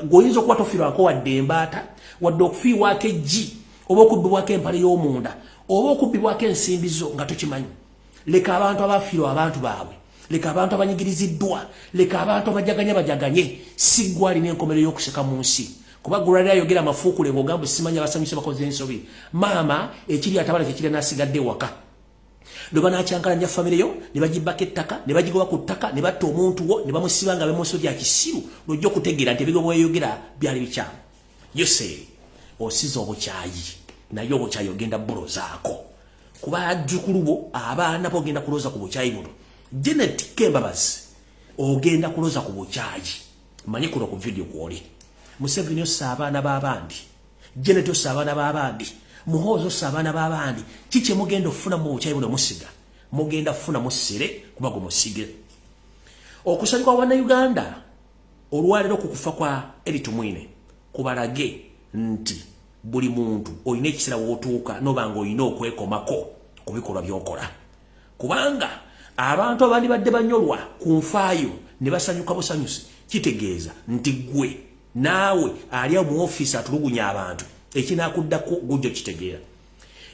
Gweoyinza okuba tofiirwako wadde embaata, wadde okufiibwako eggi, oba okubbibwako empale y'omunda, oba okubbibwako ensimbi zo nga tokimanyi. Leka abantu abafiirwa abantu baabwe, leka abantu abanyigiriziddwa, leka abantu abajaganya bajaganye. Si ggwe alina enkomero y'okuseka mu nsi, kuba gulwali ayogera amafuukule ng'ogamba simanyi abasanyuse bakoze ensobi. Maama ekiri atabala kyekiri n'asigadde ewaka, lwe banakyankalanya famire yo ne bagibbako ettaka, ne bagigoba ku ttaka, ne batta omuntu wo ne bamusiba nga bemuso gya kisiru, lwojja okutegeera nti ebigo bweyogera byali bikyamu. Yose osiza obukyayi, naye obukyayi ogenda bulozaako kuba ajjukulu bo, abaana bo ogenda kuloza ku bukyayi buno. Janet Kembabazi, ogenda kuloza ku bukyayi. Manyi kuno ku video kwoli Museveni ossa abaana b'abandi, Janet ossa abaana b'abandi, Muhoozi ossa abaana b'abandi. Kiki mugenda okufuna mu bukyayi buno? Musiga mugenda kufuna musire kuba gwe musige. Okusanyuka kwa Bannayuganda olwaleero ku kufa kwa Elly Tumwine kubalage nti buli muntu olina ekiseera w'otuuka noba nga olina okwekomako ku bikolwa by'okola, kubanga abantu abandi badde banyolwa ku nfaayo ne basanyuka busanyusi, kitegeeza nti ggwe naawe ali mu ofiisi atulugunya abantu, ekinaakuddako gujjo kitegeera.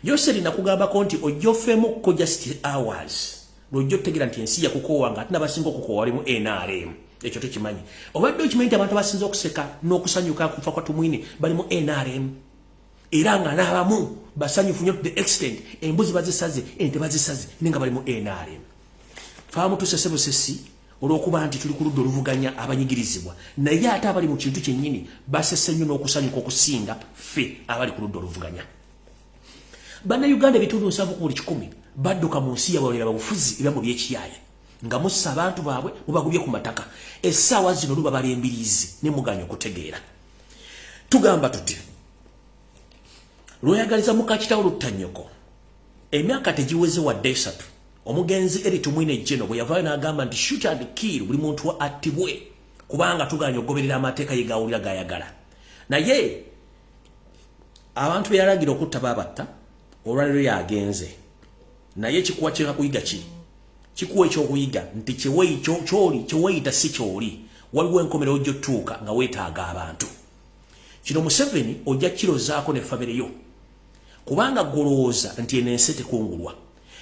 Yoseri, nakugambako nti ojja ofeemukko just hours, lwojja otutegeera nti ensi yakukoowa, nga ate nabasinga okukoowa walimu NRM. Ekyo tokimanyi? Obadde okimanyi nti abantu abasinza okuseka n'okusanyuka kufa kwa Tumwine bali mu NRM, era nga n'abamu basanyufu nnyo to the extent embuzi bazisaze, ente bazisaze, naye nga bali mu NRM? Faamu tusese busesi olw'okuba nti tuli ku ludda oluvuganya abanyigirizibwa, naye ate abali mu kintu kyennyini basese nnyo n'okusanyuka okusinga ffe abali ku ludda oluvuganya. Bannayuganda ebitundu 70 ku buli 100 badduka mu nsi yabalera babufuzi ebyamu byekiyaaya, nga mussa abantu baabwe, mubagubye ku mataka. Essaawa zino luba balembiriizi ne muganya okutegeera. Tugamba tuti lweyagaliza mukakitawo luttanyoko. Emyaka tegiweze wadde 3, omugenzi Elly Tumwine Geno bwe yavaayo n'agamba nti shoot and kill, buli muntu attibwe kubanga tuganya okugoberera amateeka ye gawulira gayagala. Naye abantu be yalagira okutta babatta. Olwaleero yagenze, naye kikuwa kyekakuyiga ki? Kikuwa ekyokuyiga nti kyoli kyeweyita si kyoli. Waliwo enkomerero gy'otuuka nga weetaaga abantu. Kino Museveni ojja kirozaako ne famire yo, kubanga golowooza nti eno ensi tekungulwa.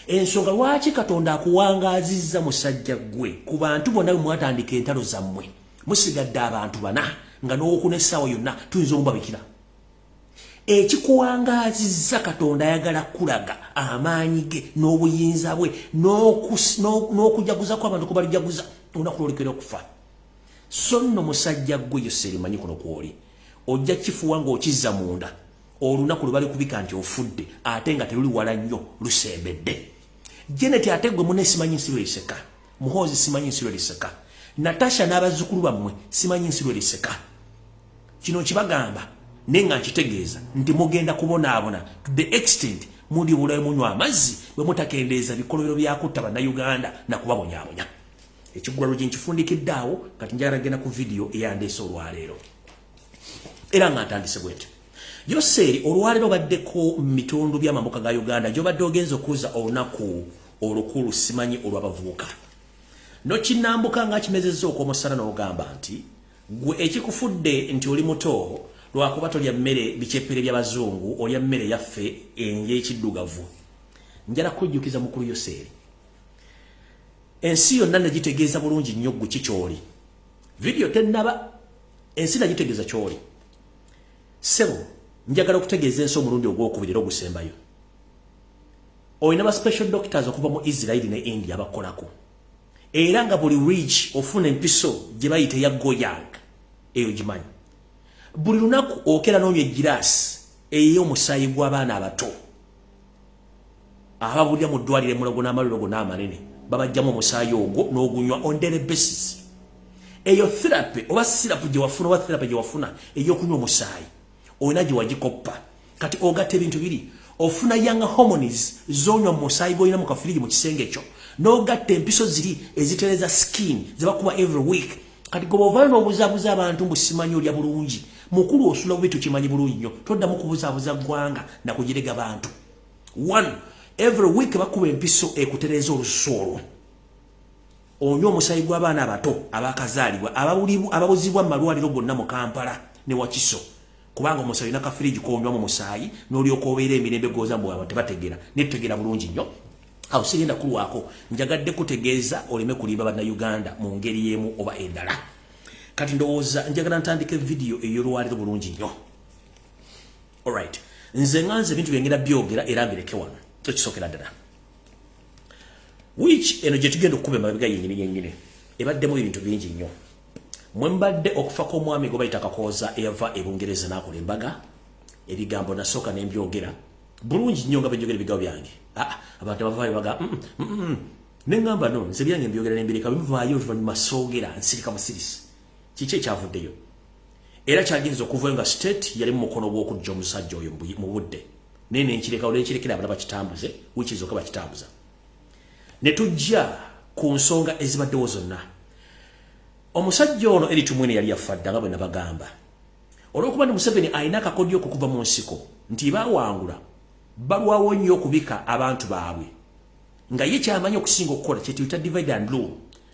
Ensonga lwaki Katonda akuwangaazizza, musajja ggwe, ku bantu bonna bwe mwatandika entalo zammwe, musigadde abantu bana, nga n'owokuna essaawa yonna tuyinza omubabikira. Ekikuwangaazizza, Katonda ayagala kulaga amaanyi ge n'obuyinza bwe n'okujaguza kw'abantu kubalijaguza olunaku lwolikera okufa. So nno musajja ggwe Yoseri, manyi kuno kwoli ojja kifuwa ng'okizza munda olunaku lwe balikubika nti ofudde, ate nga teruli wala nnyo, lusembedde. Janet, ate gwe mune simanyi nsi lweriseka. Muhoozi, simanyi nsi lweriseka. Natasha n'abazzukulu bammwe, simanyi nsi lweriseka. Kino nkibagamba naye nga nkitegeeza nti mugenda kubonaabona to the extent muli bulayo munywa amazzi bwe mutakendeeza bikolobero byakutta Bannayuganda nakubabonyaabonya. Ekiggwalo gye nkifundikidde awo. Kati njagala genda ku vidiyo eyandeese olwaleero, era nga ntandise bwetyo. Yoseeri, olwaleero obaddeko mu bitundu by'amambuka ga Uganda gy'obadde ogenza okuza olunaku olukulu, simanyi olw'abavubuka, nokinambuka nga kimezezza okw'omusana, n'ogamba nti gwe ekikufudde nti oli muto lwakuba tolya mmere bikyepere by'abazungu, olya mmere yaffe ey'ekiddugavu. Njala kujjukiza mukulu Yoseeri, ensi yonna negitegeeza bulungi nnyo gwe kikyoli. Vidiyo tennaba, ensi nagitegeeza kyoli. Ssebo, njagala okutegeeza ensi omulundi ogwokubiri era ogusembayo, olina ba special doctors okuva mu Israeli ne India abakolako, era nga buli week ofuna empiso gye bayita eya goyang, eyo gimanyi. Buli lunaku okera n'onywa egiraasi ey'omusaayi gw'abaana abato ababulira mu ddwaliro emulago n'amalwaliro gonna amanene, babajjamu omusaayi ogwo n'ogunywa on daily basis. Eyo therapy oba syrup gye wafuna oba therapy gye wafuna ey'okunywa omusaayi, olina gye wagikoppa. Kati ogatta ebintu biri, ofuna young hormones zonywa mu musaayi gw'olina mu kafiriji mu kisenge ekyo, n'ogatta empiso ziri ezitereza skin zebakuba every week. Kati goba ovaayo n'obuzaabuza abantu mbu simanyi olya bulungi. Mukulu, osula bubi, tukimanyi bulungi nnyo. Toddamu kubuzaabuza ggwanga nakugirega bantu. One, every week bakuba empiso ekutereza olususu olwo. Onywa omusaayi gw'abaana abato abakazaalibwa, ababuzibwa mu malwaliro gonna mu Kampala ne Wakiso, kubanga omusaayi olina kafiriji konywa mu musaayi n'olyoka obeera emirembe. Goza mbwe tebategeera, netutegeera bulungi nnyo. Awo sigenda kulwako, njagadde kutegeeza oleme kulimba Bannayuganda mu ngeri y'emu oba endala. Kati ndowooza njagala ntandika evidiyo ey'olwaliro bulungi nnyo. Alright, nze nga nze ebintu byengenda byogera era mbireke wano. Tokisookera ddala, wiiki eno gye tugenda okukuba emabega yennyini yennyini ebaddemu ebintu bingi nnyo. Mwe mbadde okufa kw'omwami gwe bayita Kakooza eyava e Bungereza n'akola embaga. Ebigambo nasooka ne mbyogera bulungi nnyo nga bwenjogera ebigambo byange. Ah, abantu abavaayo baga ne ŋŋamba no, nze byange mbyogera nembireka, bimuvaayo oluvannyuma soogera, nsirika busirisi. Kiki ekyavuddeyo era kyagenza okuvayo nga state yali mu mukono gw'okujja omusajja oyo mu budde, naye nenkireka, nenkirekera abala bakitambuze. Wiiki zokka bakitambuza ne tujja ku nsonga ezibaddewo zonna. Omusajja ono Elly Tumwine yali yafa dda nga bwe nabagamba, olw'okuba nti Museveni alina akakodyo okuva mu nsiko nti bawangula balwawo nnyo okubika abantu baabwe, nga ye kyamanyi okusinga okukola kyetuyita divide and rule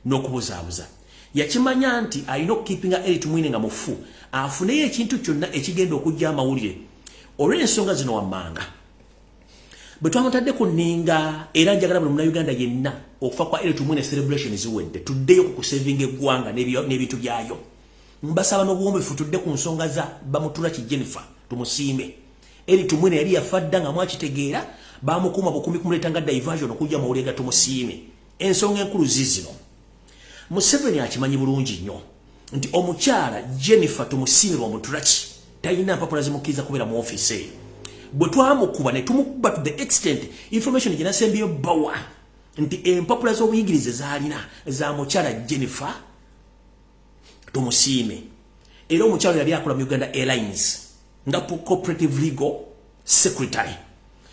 n'okubuzaabuza. Yakimanya nti alina okukeepinga Elly Tumwine nga mufu, afuneyo ekintu kyonna ekigenda okujja amawulire. Olw'ensonga zino wammanga bwe twamutadde ku nninga, era njagala buli Munnayuganda yenna, okufa kwa Elly Tumwine celebration ziwedde, tuddeyo ku kusavinga eggwanga n'ebintu byayo. Mbasaba n'obuwombefu tudde ku nsonga za Bamuturaki Jennifer Tumusiime. Elly Tumwine yali yafa dda nga mwakitegeera, bamukuuma bukumi kumuleeta nga diversion okujja mawulire ga Tumusiime. Ensonga enkulu zizino: Museveni akimanyi bulungi nnyo nti omukyala Jennifer Tumusiime Bamuturaki talina mpapula zimukkiriza kubeera mu ofiisi eyo. Bwe twamukuba ne tumukuba to the extent, information gye nasembyeyo bawa nti empapula z'obuyigirize zaalina za mukyala Jennifer Tumusiime, era omukyala yali akola mu Uganda Airlines nga cooperative legal secretary.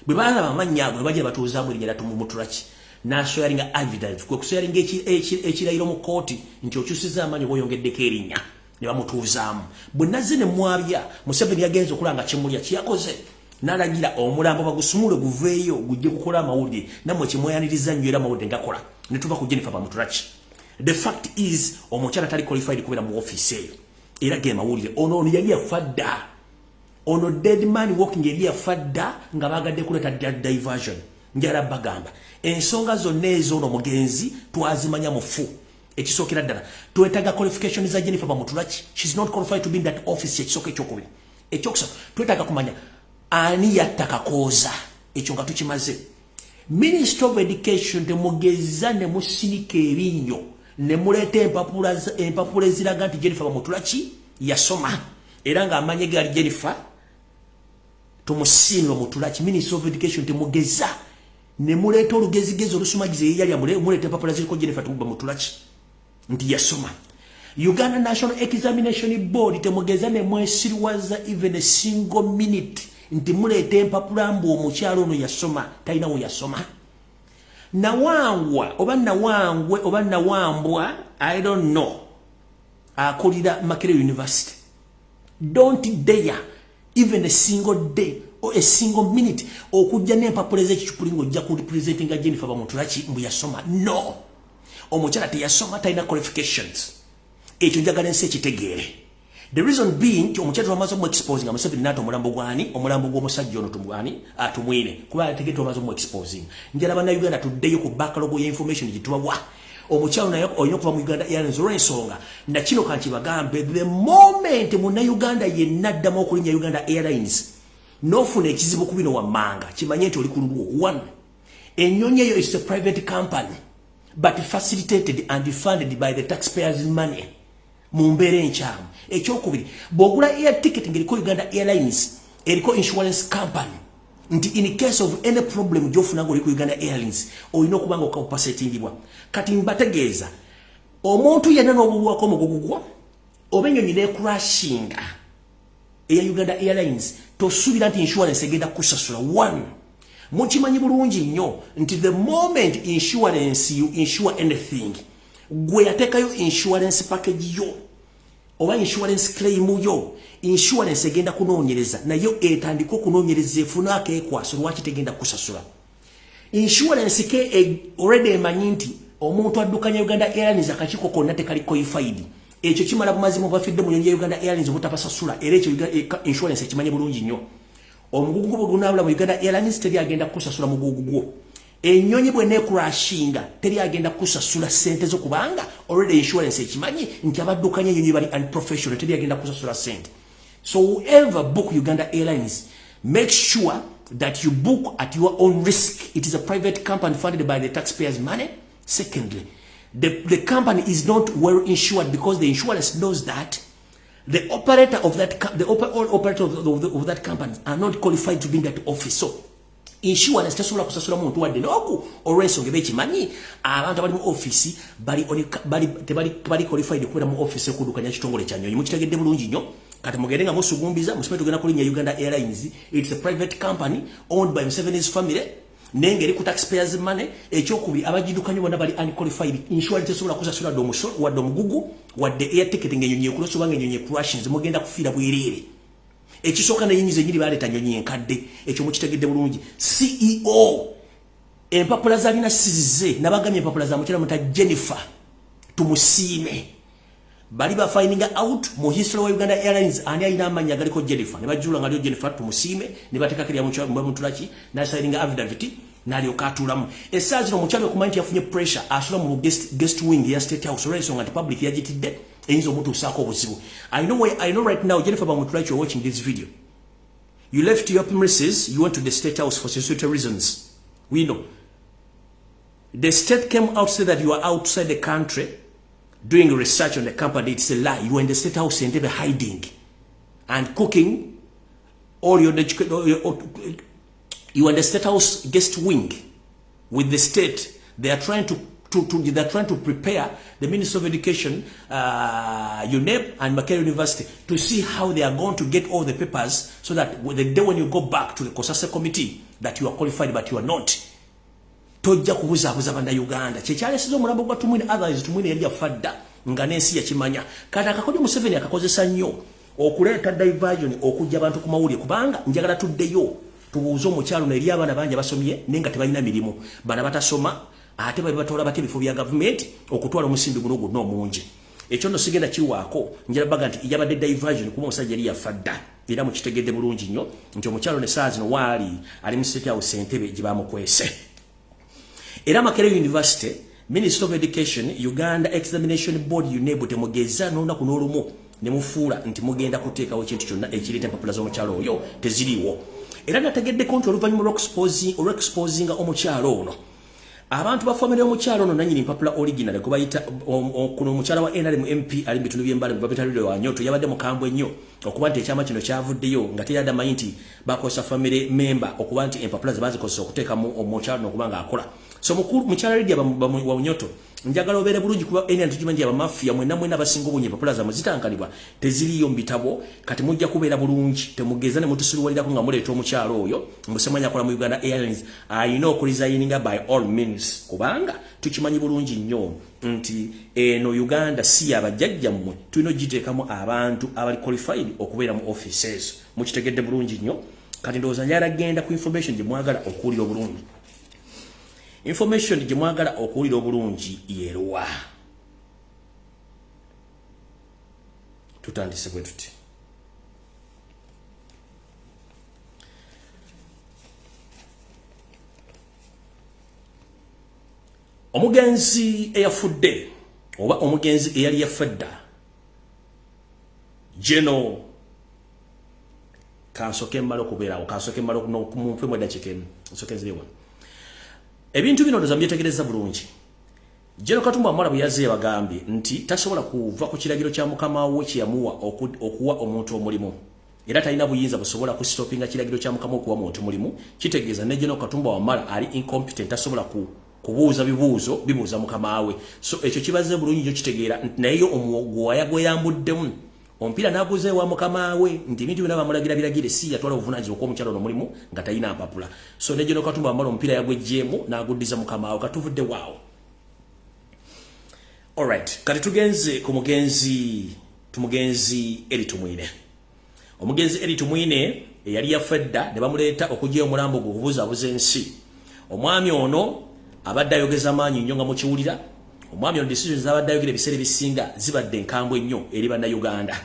Bwe balaba amannya ago ne bajja batuuzaamu erinnya lya Tumuturaki, naswearinga affidavit, kwe kuswearinga ekirayiro mu kooti nti okyusiza amaanyi oba oyongeddeko erinnya, ne bamutuuzaamu. Bwe nazze ne mwabya, Museveni yagenza okulaba nga kimulya kiyakoze, n'alagira omulambo bagusumule guveeyo gujje gukola amawulire. Nammwe kimweyaniriza nnyo, era amawulire ngakola ne tuva ku Jennifer Bamuturaki. The fact is, omukyala tali qualified kubeera mu ofiisi eyo, era ge mawulire. Ono yali yafa dda, ono dead man walking, eri yafa dda nga bagadde kuleeta diversion. Njala bagamba ensonga zonna ez'ono mugenzi twazimanya mufu. Ekisookera ddala, twetaaga qualification za Jennifer Bamuturaki. She's not qualified to be in that office, ekisooka. Ekyokubiri, ekyokusatu, twetaaga kumanya ani yatta Kakooza. Ekyo nga tukimaze, Minister of Education, temugeza ne musinika ebinnyo ne muleeta empapula eziraga nti Jennifer Bamuturaki yasoma, era ng'amanye gali Jennifer Tumusiime Bamuturaki. Minister of Education, temugeza ne muleeta olugezigezi olusumagiza eyeyalya, muleeta empapula ziriko Jennifer Bamuturaki nti yasoma. Uganda National Examination Board, temugeza ne mwesiriwaza even a single minute nti muleeta empapula mbu omukyalo ono yasoma. Talina we yasoma. Nawangwa oba Nawangwe oba Nawambwa, I don't know, akulira Makerere University, don't dare even a single day or a single minute okujja n'empapula ez'ekicupuli ng'ojja ku representinga Jennifer Bamuturaki mbu yasoma. No, omukyala teyasoma, talina qualifications. Ekyo njagala ensi ekitegeere. The reason being nti omukyala twamaze omu exposing nga Museveni naata omulambo gwani, omulambo gw'omusajja ono tumwani Atumwine, kuba ategedde twamaze omu exposing. Njala Bannayuganda tuddeyo ku backlog ya information gye tubawa. Omukyalo naye olina okuva mu Uganda Airlines olw'ensonga nakino. Kankibagambe, the moment Munnayuganda yenna addamu okulinnya Uganda Airlines n'ofuna ekizibu ku bino wammanga, kimanye nti oli ku lulwo. One, ennyonyi eyo is a private company but facilitated and funded by the taxpayers' money mu mbeera enkyamu. Ekyokubiri, bw'ogula air ticket ng'eriko Uganda Airlines, eriko insurance company nti in case of any problem gy'ofuna ng'oli ku Uganda Airlines, olina okuba nga ocompensatingibwa. Kati mbategeeza, omuntu yenna n'obulwako omugugu gwo oba ennyonyi necrashinga eya Uganda Airlines, tosuubira nti insurance egenda kukusasula. One, mukimanyi bulungi nnyo nti the moment insurance, you insure anything, gwe yateekayo insurance package yo oba insurance claim yo, insurance egenda kunoonyereza, naye etandika okunoonyereza efuna akeekwaso lwaki tegenda kusasula. Insurance ke already emanyi nti Omuntu addukanya Uganda Airlines, akakiiko konna tekali qualified. Ekyo kimala bumazimu. Bafidde mu nyonyi ya Uganda Airlines obutabasasula, era ekyo insurance ekimanye bulungi nnyo. Omugugu gwo gunaabula mu Uganda Airlines, teri agenda kukusasula mugugu gwo. Ennyonyi bw'eneecrashinga, teri agenda kusasula ssente zo, kubanga already insurance ekimanyi nti abaddukanya ennyonyi bali unprofessional. Teri agenda kusasula ssente. So whoever book Uganda Airlines, make sure that you book at your own risk. It is a private company funded by the taxpayers' money. Secondly, the company is not well insured because the insurance knows that the operator of that the all operator of that company are not qualified to be in that office. So insurance tesobola kusasula muntu wadde noku, olw'ensonga eba ekimanyi abantu abali mu office bali bali tebali bali qualified kubeera mu office okuddukanya kitongole kya nnyonyi. Mukitegedde bulungi nnyo. Kati mugende nga musugumbiza musime. Tugenda kulinnya Uganda Airlines. It's a private company owned by Museveni's family, naye ng'eri ku taxpayers' money. Ekyokubiri, abagidukanya bonna bali unqualified. Insurance tesobola kusasula wadde omusolo, wadde omugugu, wadde air ticket ng'ennyonyi ekulosa oba ng'ennyonyi ecrashinze. Mugenda kufiira bwereere. Ekisooka, nenyonyi zenyini baleeta nyonyi enkadde. Ekyo mukitegedde bulungi. CEO empapula zalina sizize. Nabagamye empapula za mukyala muta Jennifer Tumusiime. Bali ba finding out mu history wa Uganda Airlines ani alina amannya agaliko Jennifer, ne bajjula nga aliyo Jennifer Tumusiime, ne bateekako erya Mutulaki, n'asigninga affidavit, n'alyoka atuulamu. Essaawa zino omukyala okumanya nti yafunye pressure, asula mu guest wing ya State House, olw'ensonga nti public yagitidde, eyinza omutuusaako obuzibu. I know right now, Jennifer Bamutulaki, you're watching this video. You left your premises, you went to the State House for security reasons. We know the state came out, said that you are outside the country doing research on the company. It's a lie. You were in the State House and they were hiding and cooking all your, you are in the State House guest wing with the state. They are trying to they're trying to prepare the Minister of Education, UNEB and Makerere University to see how they are going to get all the papers so that the day when you go back to the COSASE committee that you are qualified, but you are not. Tojja kubuzaabuza bannayuganda. Kyekyalesiza omulambo gwa Tumwine. Others, Tumwine yali yafa dda nga n'ensi yakimanya. Kati akakodyo Museveni akakozesa nnyo okuleeta diversion, okujja abantu ku mawulire, kubanga njagala tuddeyo tubuuze omukyalo eri abaana bangi abasomye naye nga tebalina mirimu. Bana batasoma ate babe batwala batya ebifo bya gavumenti okutwala omusimbi guno gwonna omungi? Ekyo nno sigenda kiwaako. Njala baga nti yabadde diversion, kuba omusajja yali yafa dda. Era mukitegedde bulungi nnyo nti omukyalo ne saa zino waali ali mu State House, Entebe gye bamukwese. Era Makerere University, Minister of Education, Uganda Examination Board, UNEB, temugeza n'olunaku n'olumu ne mufuula nti mugenda kuteekawo ekintu kyonna ekireeta empapula z'omukyalo oyo. Teziriiwo. Era nategeddeko nti oluvannyuma olw'exposinga omukyalo ono, abantu ba family y'omukyalo ono, nanyini mpapula original gwe bayita kuno omukyala wa NRM MP ali mu bitundu by'Embale, babita Lydia Wanyoto, yabadde mukambwe nnyo okuba nti ekyama kino kyavuddeyo nga teyadde amanyi nti bakozesa family member, okuba nti empapula ze bazikozesa okuteekamu omukyalo ono okuba ng'akola. So mukulu mukyala Lydia Wanyoto, njagala obeere bulungi, kuba eni tukimanyi nti abamafiya mwenna mwenna abasinga obungi empapula zammwe zitankanibwa, teziriiyo mu bitabo. Kati mujja kubeera bulungi. Temugeza ne mutusiruwalirako nga muleeta omukyalo oyo musemanya akola mu Uganda Airlines. Ayina okuresigninga by all means, kubanga tukimanyi bulungi nnyo nti eno Uganda si yabajjajjammwe. Tulina ogiteekamu abantu abali qualified okubeera mu offices. Mukitegedde bulungi nnyo. Kati ndowooza njagala genda ku information gye mwagala okuwulira obulungi. Information gye mwagala okuwulira obulungi yeruwa? Tutandise bwe tuti. Omugenzi eyafudde, oba omugenzi eyali yafa dda, Geno, kansoke mmala okubeerawo, kansoke mmala mumpe eddakiika emu, nsoke nzirewa ebintu bino. Ndoza mbyetegereza bulungi. Geno Katumba Wamala bwe yazze yabagambye nti tasobola kuva ku kiragiro kya mukama we kye yamuwa okuwa omuntu omulimu, era talina buyinza busobola kustopinga kiragiro kya mukama okuwa muntu mulimu. Kitegeeza ne Geno Katumba Wamala ali incompetent, tasobola kubuuza bibuuzo bibuuza mukama we. So ekyo kibaze bulungi nnyo kitegeera nti naye omugwaya gwe yambuddemu omupiira n'aguza ewa mukama we, nti ebintu byonna bamulagira biragire, si yatwala obuvunaanyizibwa okuwa omukyalo ono omulimu nga talina mpapula. So ne Geno Katumba Wamala omupiira yagwejjeemu n'aguddiza mukama we. Katuvudde waawo. Alright, kati tugenze ku mugenzi, tumugenzi Eri Tumwine. Omugenzi Eri Tumwine eyali yafa edda ne bamuleeta okugyayo omulambo gwe okubuzaabuza ensi. Omwami ono abadde ayogeza maanyi nnyo nga mukiwulira. Omwami ono decisions zabadde ayogera ebiseera ebisinga zibadde enkambwe nnyo eri Bannayuganda.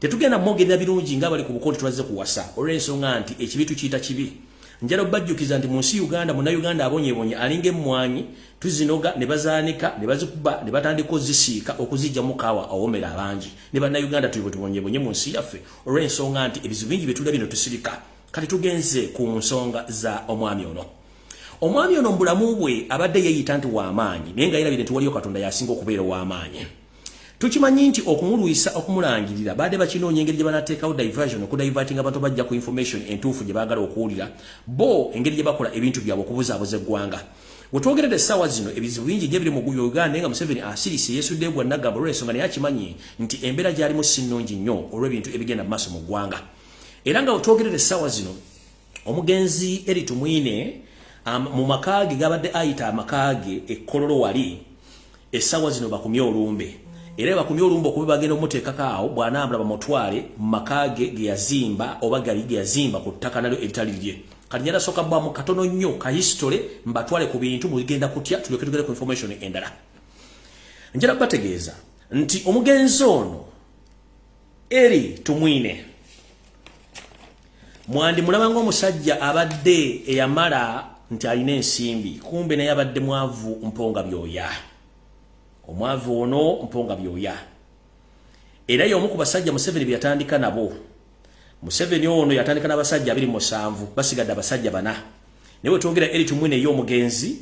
Tetugenda mwogerera birungi nga bali ku bukooti, twazze kuwasa olw'ensonga nti ekibi tukiyita kibi. Njala obbajjukiza nti mu nsi Uganda, Munnayuganda abonyebonye alinga emmwanyi, tuzinoga ne bazaanika ne bazikuba ne batandika ozisiika okuzijjamu kaawa awomera abangi. Ne Bannayuganda tuli bwe tubonyebonye mu nsi yaffe olw'ensonga nti ebizibu bingi bye tulabye ne tusirika. Kati tugenze ku nsonga za omwami ono. Omwami ono mu bulamu bwe abadde yeeyita nti w'amaanyi, naye nga yerabire nti waliyo Katonda yasinga okubeera ow'amaanyi. Tukimanyi nti okumulwisa, okumulangirira, badde bakinoonya engeri gye banateekawo diversion, okudivertinga abantu bajja ku information entuufu gye baagala okuwulira bo, engeri gye bakola ebintu byabwe okubuzaabuza eggwanga. Wetwogeredde essaawa zino, ebizibu bingi nnyo ebiri mu Uganda, naye nga Museveni asirise, yeesuddeyo gwa nagamba olw'ensonga naye akimanyi nti embeera gy'alimu si nnungi nnyo olw'ebintu ebigenda mu maaso mu ggwanga. Era nga wetwogerera essaawa zino, omugenzi Elly Tumwine mu maka ge gabadde ayita amaka ge ekkololo wali, essaawa zino bakumye olumbe. Era bakumye olumbe okuba bagenda omuteekako awo, bw'anaambula bamutwale mu maka ge ge yazimba oba gali ge yazimba ku ttaka nalyo eritali lirye. Kati njala soka bwamu katono nnyo ka history, mbatwale ku bintu mugenda kutya, tulyoke tugende ku information endala. Njala bategeeza nti omugenzi ono Elly Tumwine mwandi mulaba ng'omusajja abadde eyamala nti alina ensimbi, kumbe naye abadde mwavu mponga byoya. Omwavu ono mponga byoya, era y'omu ku basajja Museveni bye yatandika nabo. Museveni ono yatandika n'abasajja 27, basigadde abasajja bana. Naye wetwogera, Elly Tumwine ey'omugenzi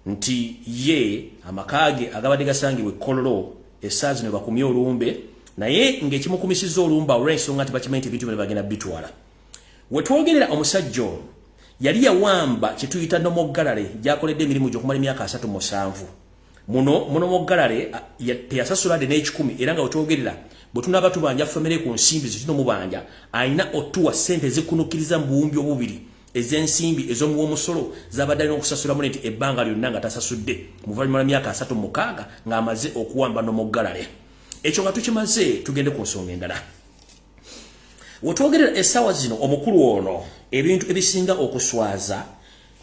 nti ye amaka ge agabadde gasangibwa ekkololo, essaawa zino bakumye olumbe, naye ng'ekimukumisizza olumba olw'ensonga nti bakimanyi nti ebintu bino bagenda bitwala. Wetwogerera, omusajja ono yali yawamba kyetuyita Normal Gallery gyakoledde emirimu gye okumala emyaka 37. Muno mu Normal Gallery teyasasula dde n'ekikumi. Era nga wetwogerera, bwe tunaaba tubanja famire ku nsimbi zetunomubanja, alina otuwa ssente ezikunukkiriza mu buwumbi obubiri ez'ensimbi ez'omuwa omusolo zabadde alina okusasulamu nti ebbanga lyonna nga tasasudde mu luvannyuma lwa myaka 36 ng'amaze okuwamba Normal Gallery. Ekyo nga tukimaze, tugende ku nsonga endala. Wetwogerera essaawa zino, omukulu ono ebintu ebisinga okuswaza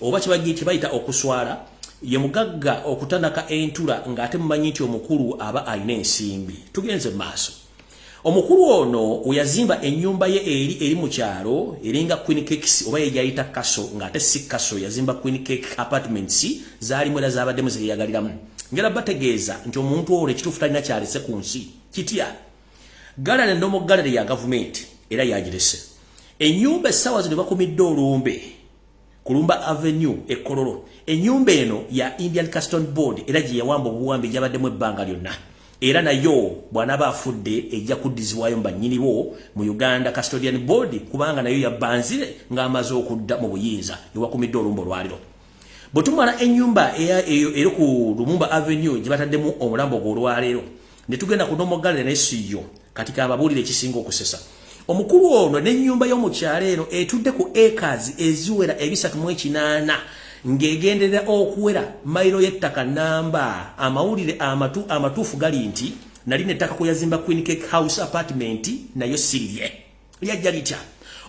oba kyebayita okuswala, ye mugagga okutanaka entula ng'ate mumanyi nti omukulu aba alina ensimbi. Tugenze mu maaso. Omukulu ono weyazimba ennyumba ye eri eri mu kyalo eringa Queen Cakes oba yegyayita castle ng'ate si castle, yazimba Queen Cake Apartments zaalimu era zabaddemu zeyeyagaliramu. Njala bategeeza nti omuntu ono ekituufu talina kyalese ku nsi. Kitya? Gallery, Normal Gallery ya gavumenti era yagirese. Ennyumba essaawa zino bakumidde olumbe Kulumba Avenue ekololo, ennyumba eno ya Indian Custom Board era gye yawamba obuwambi, gyabaddemu ebbanga lyonna, era nayo bw'anaaba afudde ejja kuddizibwayo mu bannyinibo mu Uganda Custodian Board, kubanga nayo yabbanzire ng'amaze okudda mu buyinza ewakumidde olumba olwaliro. Bwe tumala ennyumba eyo eri ku Lumumba Avenue gye bataddemu omulambo gw'olwaleero, ne tugenda ku Normal Gallery, naye si yo. Kati kababuulire ekisinga okusesa. Omukulu ono n'ennyumba y'omukyalo eno etudde ku acres eziwera 380 ng'egenderera okuwera mayiro y'ettaka namba. Amawulire amatuufu gali nti nali nettaka kwe yazimba Queen Cake House Apartment nayo sirirye. Lyajja litya?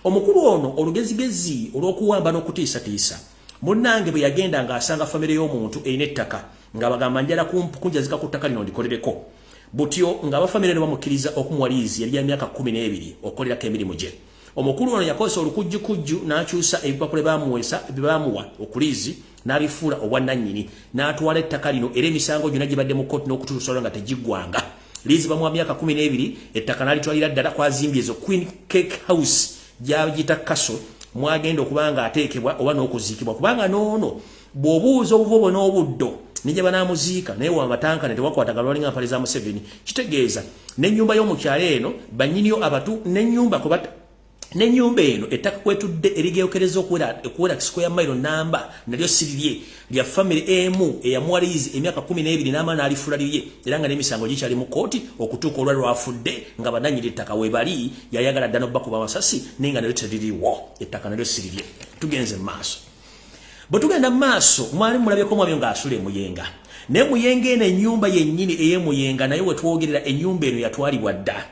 Omukulu ono olugezigezi olw'okuwamba n'okutiisatiisa, munnange bwe yagenda ng'asanga famire y'omuntu erina ettaka nga bagamba, "Njala kunjazika ku ttaka lino ndikolereko." Butyo ng'abafamire ne bamukkiriza okumuwa liizi yali ya myaka 12 okukolerako emirimu gye. Omukulu ono yakozesa olukujjukujju n'akyusa ebipapula bamuweesa bye bamuwa okuliizi n'abifuula obwannannyini, n'atwala ettaka lino. Era emisango gyonna gibadde mu kkooti n'okutuusa nga tegiggwanga. Liizi bamuwa myaka 12, ettaka n'alitwalira ddala kwazimbye ezo Queen Cake House gyagita castle, mwagenda okuba nga ateekebwa oba n'okuziikibwa, kubanga n'ono bw'obuuza obuvo bwe n'obuddo nije banaamuziika, naye wamatankane tewakwatagana, walinga mpale za Museveni. Kitegeeza n'ennyumba y'omukyalo eno bannyiniyo abatu n'ennyumba n'ennyumba eno ettaka kwetudde erigeokereza okuwera square mile namba nalyo sirirye, lya famire emu eyamuwa liizi emyaka 12 n'amaana n'alifuula lirye. Era nga n'emisango gikyali mu kkooti okutuuka olwa lwafudde nga bannannyini ettaka we bali, yayagala dda n'obbakuba amasasi, naye nga nalyo teririwo, ettaka nalyo sirirye. Tugenze mu maaso. Bwe tugenda mu maaso, mwali mulabyeko mwabyo ng'asula emuyenga, naye Muyenga eno ennyumba yennyini ey'emuyenga, naye wetwogerera ennyumba eno yatwalibwa dda.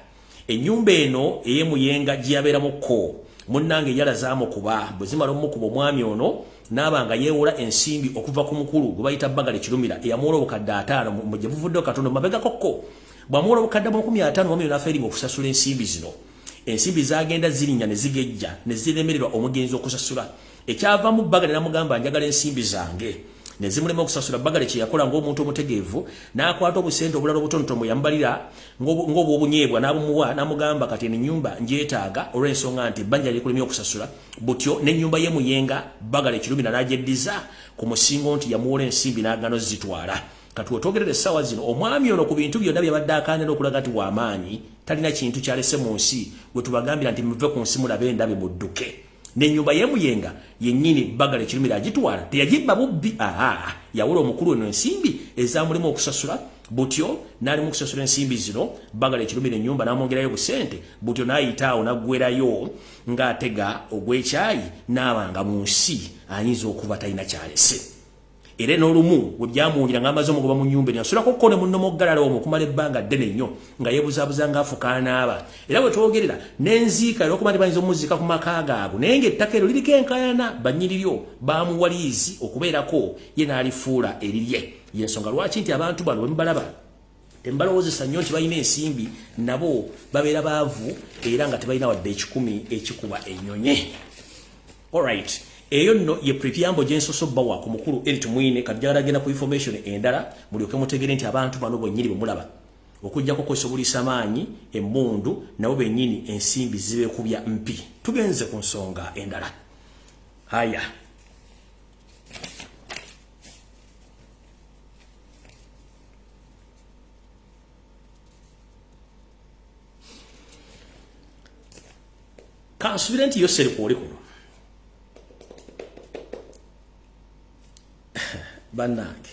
Ennyumba eno ey'emuyenga gye yabeeramu ko, munnange, enjala zaamukuba. Bwe zimala omukuba, omwami ono N'aba nga yeewola ensimbi okuva ku mukulu gwe bayita Bagale Kirumira, eyamuwola obukadde 50 mu gye buvuddeyo katono mabegakokko. Bw'amuwola obukadde 50, mwami n'afailinga okusasula ensimbi zino. Ensimbi zagenda zirinnya ne zigejja ne ziremererwa omugenzi okusasula. Ekyavamu, Bagale namugamba, "Njagala ensimbi zange." Ne zimulema okusasula. Bagale kye yakola ng'omuntu omutegeevu, n'akwata obusente obulala obutonotono bwe yamubalira ng'obwobunyeebwa, n'abumuwa, n'amugamba, "Kati eno ennyumba njeetaaga olw'ensonga nti ebbanja likulemye okusasula." Butyo n'ennyumba ye Muyenga, Bagale Kirumira n'agyeddiza ku musingo nti yamuwola ensimbi n'agaana ozitwala. Kati wetwogerera essaawa zino, omwami ono ku bintu byonna byabadde akaanira okulaga nti w'amaanyi, talina kintu kyalese mu nsi. Gwe tubagambira nti muve ku nsi, mulabe endabe, mudduke. N'ennyumba y'emuyenga yennyini Bagala Ekirumira agitwala. Teyagibba bubbi, aa, yawola omukulu eno ensimbi ezamulimu okusasula. Butyo n'alimu okusasula ensimbi zino, Bagala Ekirumira ennyumba n'amwongerayo busente. Butyo n'ayita awo n'aggwerayo ng'atega ogw'ekyayi, n'abanga mu nsi ayinza okuba talina kyalese. Era n'olumu bwe byamuwulira ng'amaze omugoba mu nnyumba eno, yasulako ko ne munnomoggalala omwo okumala ebbanga ddene nnyo nga yeebuzaabuza ng'afuka anaaba. Era bwe twogerera n'enziika, era okuba nti bayinza omuziika ku maka gaabwe, naye ng'ettaka eryo liriko enkaayana, bannyiniryo baamuwa liizi okubeerako ye n'alifuula erirye. Yensonga lwaki nti abantu bano bwe mubalaba tembalowoozesa nnyo nti balina ensimbi, nabo babeera baavu era nga tebalina wadde 100 ekikuba ennyonyi. Alright, eyo nno ye preamble gyensoso bawa ku mukulu Elly Tumwine. Kati agenda ku information endala, mulyoke mutegere nti abantu bano bwennyini bwe mulaba, okujjako kwesobolisa maanyi emmundu, nabo bennyini ensimbi zibeekubya mpi. Tugenze ku nsonga endala. Haya, kansubire nti yoseri kwoli kuno. Bannange,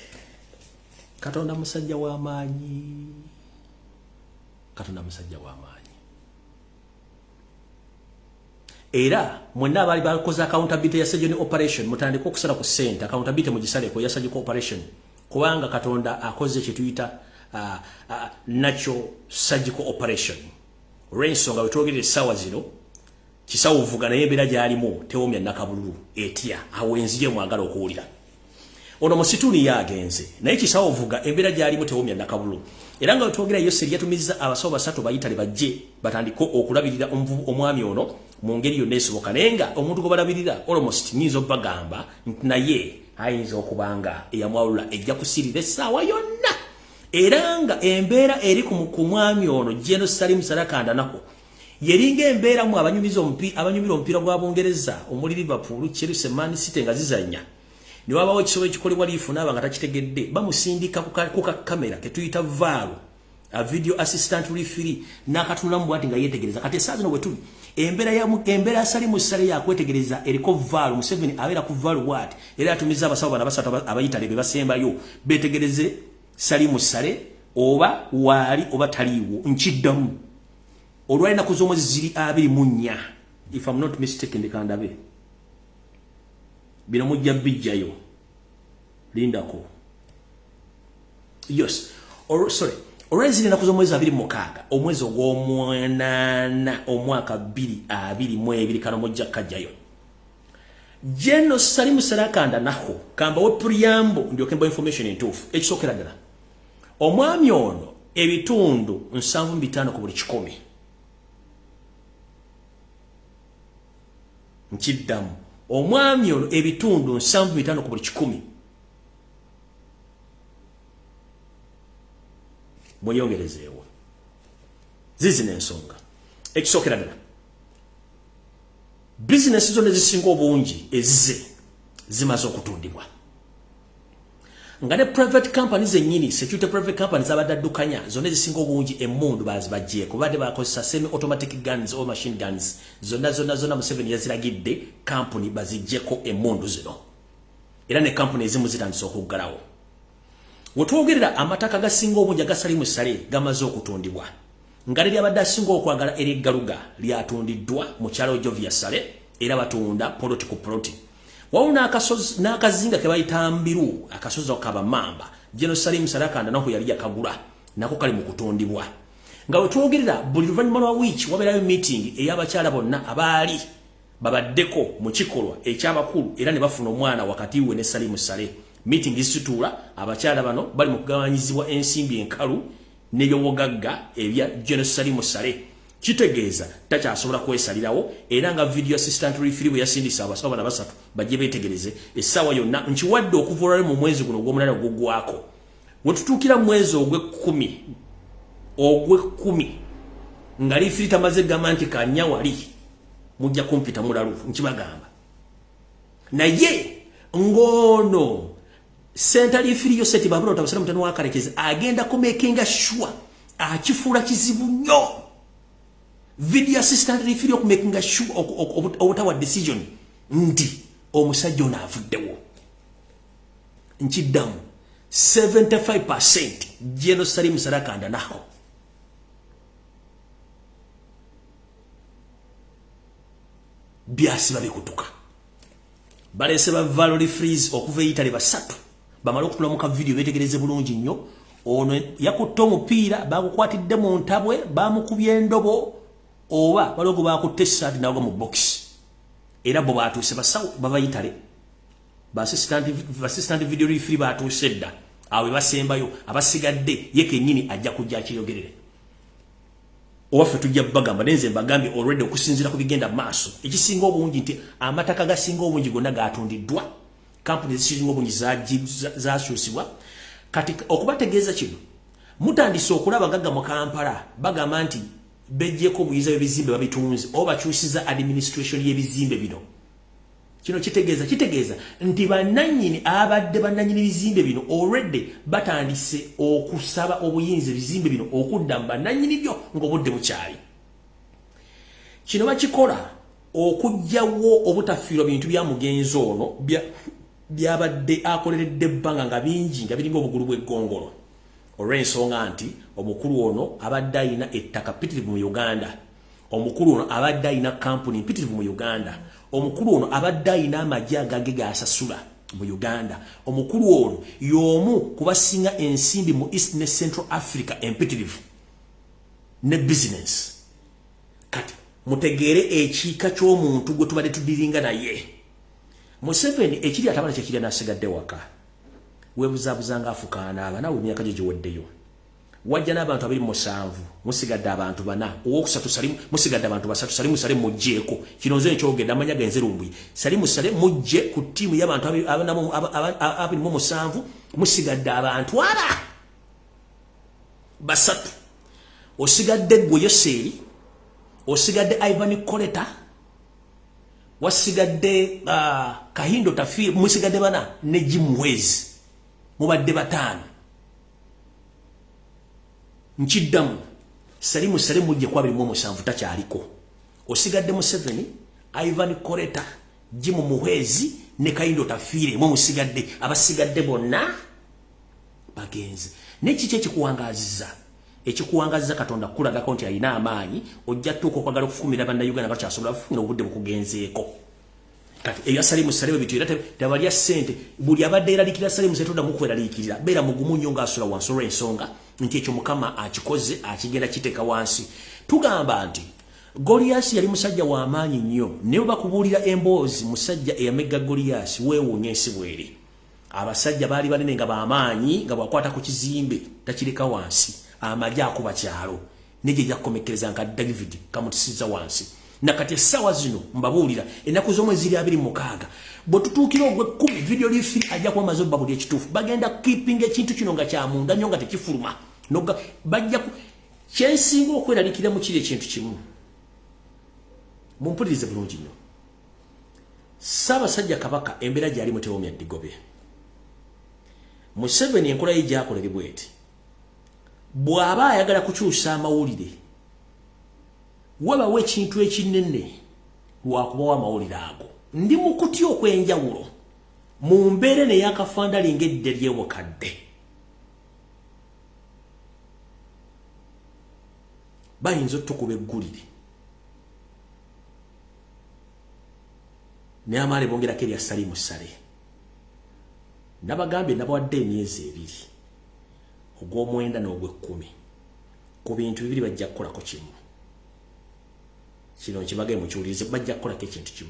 Katonda musajja w'amaanyi, Katonda musajja w'amaanyi. Era mwenna abaali bakoze accountability ya surgeon operation, mutandike okusala ku ssente. Accountability mugisaleko ya surgical operation, kubanga Katonda akoze kyetuyita nakyo surgical operation. Olw'ensonga wetwogerera essaawa zino, kisawuvuga naye embeera gy'alimu tewomya nakabululu etya. Awo enzije mwagala okuwulira ono musituuni yagenze naye kisawuvuga, embeera gy'alimu tewomya nakabululu. Era nga wetwogera, Yoseri yatumizza abasawo basatu bayitale bajje batandike okulabirira omwami ono mu ngeri yonna esoboka. Naye nga omuntu gwe balabirira, almost nyinza obbagamba nti naye ayinza okuba nga eyamwalula ejja kusirira essaawa yonna. Era nga embeera eri ku mwami ono General Salim Saleh Kandanaho yeringa embeera mu abanyumiza abanyumira omupiira gwa Bungereza omuli Liverpool, Chelsea, Man City nga zizanya, ne wabawo ekisobo ekikolebwa liifu naaba nga takitegedde, bamusindika ku ka kamera ketuyita VAR, a video assistant referee, n'akatunulamu bwati nga yeetegereza. Kati essaawa zino bwe tuli, embeera ya embeera ya Salimu Sale yakwetegereza eriko VAR. Museveni abeera ku VAR bwati, era yatumiza abasawo bano basatu abayitale be basembayo beetegereze Salimu Sale oba waali oba taliiwo. Nkiddamu, olwalinaku z'omwezi ziri 24, if I'm not mistaken, kandabe bino mujja bijjayo, lindako. Yes, or, sorry, olwenziri ennaku z'omwezi 26 omwezi ogw'omwanaana omwaka 2022, kano mujja kajjayo. General Salimu Saleh Kandanaho, kambawe preamble ndyoke mba information entuufu. Ekisookera ddala, omwami ono ebitundu 75 ku buli 100. Nkiddamu, omwami ono ebitundu 75 ku buli 100. Mweyongerezeewo zizino ensonga. Ekisookera ddala, bizinesi zonna ezisinga obungi ezize zimaze okutundibwa, nga ne private company zennyini, security private company zabadde addukanya zonna ezisinga obungi, emmundu bazibaggyeko. Badde bakozesa semi automatic guns or machine guns. Zonna zonna zonna Museveni yaziragidde kampuni baziggyeko emmundu zino, era ne kampuni ezimu zitandise okuggalawo. Wetwogerera, amataka gasinga obungi aga Salimu Sale gamaze okutundibwa, nga lyabadde asinga okwagala eryeggaluga lyatundiddwa mukyalo Jovia Sale, era batunda poloti ku poloti. Wawu n'akazinga ke bayita Mbiru, akasozi kabamamba, General Salim Saleh Kandanaho yali yakagula, nako kali mu kutundibwa. Nga wetwogerera, buli luvannyuma lwa wiiki wabeerayo meeting ey'abakyala bonna abaali Babaddeko mu kikolwa eky'abakulu era ne bafuna omwana wakati we ne Salim Saleh. Meeting zituula, abakyala bano bali mu kugabanyizibwa ensimbi enkalu n'ebyobugagga ebya General Salim Saleh. Kitegeeza takyasobola kwesalirawo, era nga video assistant referee bwe yasindisa abasawo bana basatu bajje beetegereze essaawa yonna. Nkiwadde okuva olwali mu mwezi guno ogw'omunaana ogugwako, we tutuukira mu mwezi ogw'ekkumi nga referee tamaze gamba nti kanya wali, mujja kumpita mulalu, nkibagamba. Naye ng'ono center referee Yoseti Babula Tabasira mutano wa Karekezi agenda kumakinga sure akifuula kizibu nnyo video assistant referee okumakinga sure obutawa decision nti omusajja ono avuddewo. Nkiddamu, 75% General Salim Saleh kandanaho. Byasiba bikutuka. Balese ba VAR referees okuva e Italy basatu bamale okutula mu ka video beetegereze bulungi nnyo. Ono yakutte omupiira, bagukwatidde mu ntabwe, bamukubye endobo, oba waliwo gwe bakutte essaati n'agwa mu box. Era bo batuuse, basawo bava Italy, ba assistant video referee batuuse dda, awo basembayo. Abasigadde ye kennyini ajja kujja akiyogerere owaffe, tujja bagamba. Nenze mbagambye already, okusinziira ku bigenda maaso, ekisinga obungi nti amataka gasinga obungi gonna gatundiddwa, kampuni ezisinga obungi zakyusibwa. Kati okubategeeza kino, mutandise okulaba gagga mu Kampala bagamba nti bejjeko obuyinza bw'ebizimbe, babitunze oba bakyusiza administration y'ebizimbe bino. Kino kitegeeza nti bannannyini abadde bannannyini bizimbe bino already batandise okusaba obuyinza ebizimbe bino okudda mu bannannyini byo ng'obudde bukyali. Kino bakikola okuggyawo obutafiirwa bintu bya mugenzi ono byabadde akoleredde ebbanga nga bingi, nga biringa obugulu bw'eggongolo, olw'ensonga nti omukulu ono abadde ayina ettaka ppitirivu mu Uganda, omukulu ono abadde ayina kampuni mpitirivu mu Uganda, omukulu ono abadde ayina amagye agage gasasula mu Uganda, omukulu ono y'omu kubasinga ensimbi mu East ne Central Africa empitirivu ne business. Kati mutegeere ekiika ky'omuntu gwe tubadde tudiringa naye. Museveni ekiri atabala kyekirya n'asigadde waka weebuzaabuza ng'afukaana aba naawe emyaka gye giweddeyo. Wajja n'abantu 27, musigadde abantu bana, owokusatu Salimu, musigadde abantu basatu. Salimu Saleh mugjeeko. Kino nze nkyogedde, amanya genze Lumbuye. Salimu Saleh mujje ku ttiimu y'abantu 27, musigadde abantu aba basatu. Osigadde gwe Yoseeri, osigadde Ivan Koleta, wasigadde Kahindo Tafi, musigadde bana ne Jim Wezi, mubadde bataano. Nkiddamu, Salimu Saleh mujje ku 27, takyaliko. Osigadde Museveni, Ivan Koleta, Jim Muhwezi ne Kahindo Tafiire, mwe musigadde. Abasigadde bonna bagenze. Nekiki ekikuwangaaziza? Ekikuwangaziza Katonda kukulagako nti alina amaanyi. Ojja tuuka okwagala okufukumira Bannayuganda bakyasobola kufukumira, obudde bukugenzeeko. Kati ebya Salimu Saleh bityo, era tebalya ssente. Buli abadde eraliikirira Salimu Saleh, toddamu kweraliikirira. Beera mugumu nnyo ng'asula wansi, olw'ensonga nti ekyo Mukama akikoze, akigenda kiteeka wansi. Tugamba nti Goliyasi yali musajja wa maanyi nnyo, naye bwe bakubuulira emboozi musajja eyamegga Goliyasi, weewuunya ensi bweri. Abasajja baali banene nga b'amaanyi, nga bwakwata ku kizimbe takireka wansi, amagye akuba kyalo negye gyakukomekkereza nka David kamutisiza wansi. Nakati essaawa zino mbabuulira, ennaku z'omwezi ziri 26, bwe tutuukira ogw'ekkumi, video referee ajja kuba amaze obba buli ekituufu. Bagenda keepinga ekintu kino nga kyamunda nnyo, nga tekifuluma. Bajja kyensinga okweraliikira mu kiri ekintu kimu, mumpulirize bulungi nnyo. Ssaabasajja Kabaka embeera gy'alimu tewomya ddigobe. Museveni enkola ye gy'akola eri bweti: bw'aba ayagala kukyusa amawulire, wabawo ekintu ekinene lwakubawo amawulire ago. Ndi mu kutya okw'enjawulo mu mbeera eno eyakafandali ng'edde ly'obukadde. Bayinza otukuba eggulire naye amaale bongerako erya Salimu Saleh. Nabagambye, nabawadde emyezi 2, ogw'omwenda n'ogw'ekkumi. Ku bintu bibiri bajja kukolako kimu. Kino nkibage mukiwulirize, bajja kukolako ekintu kimu.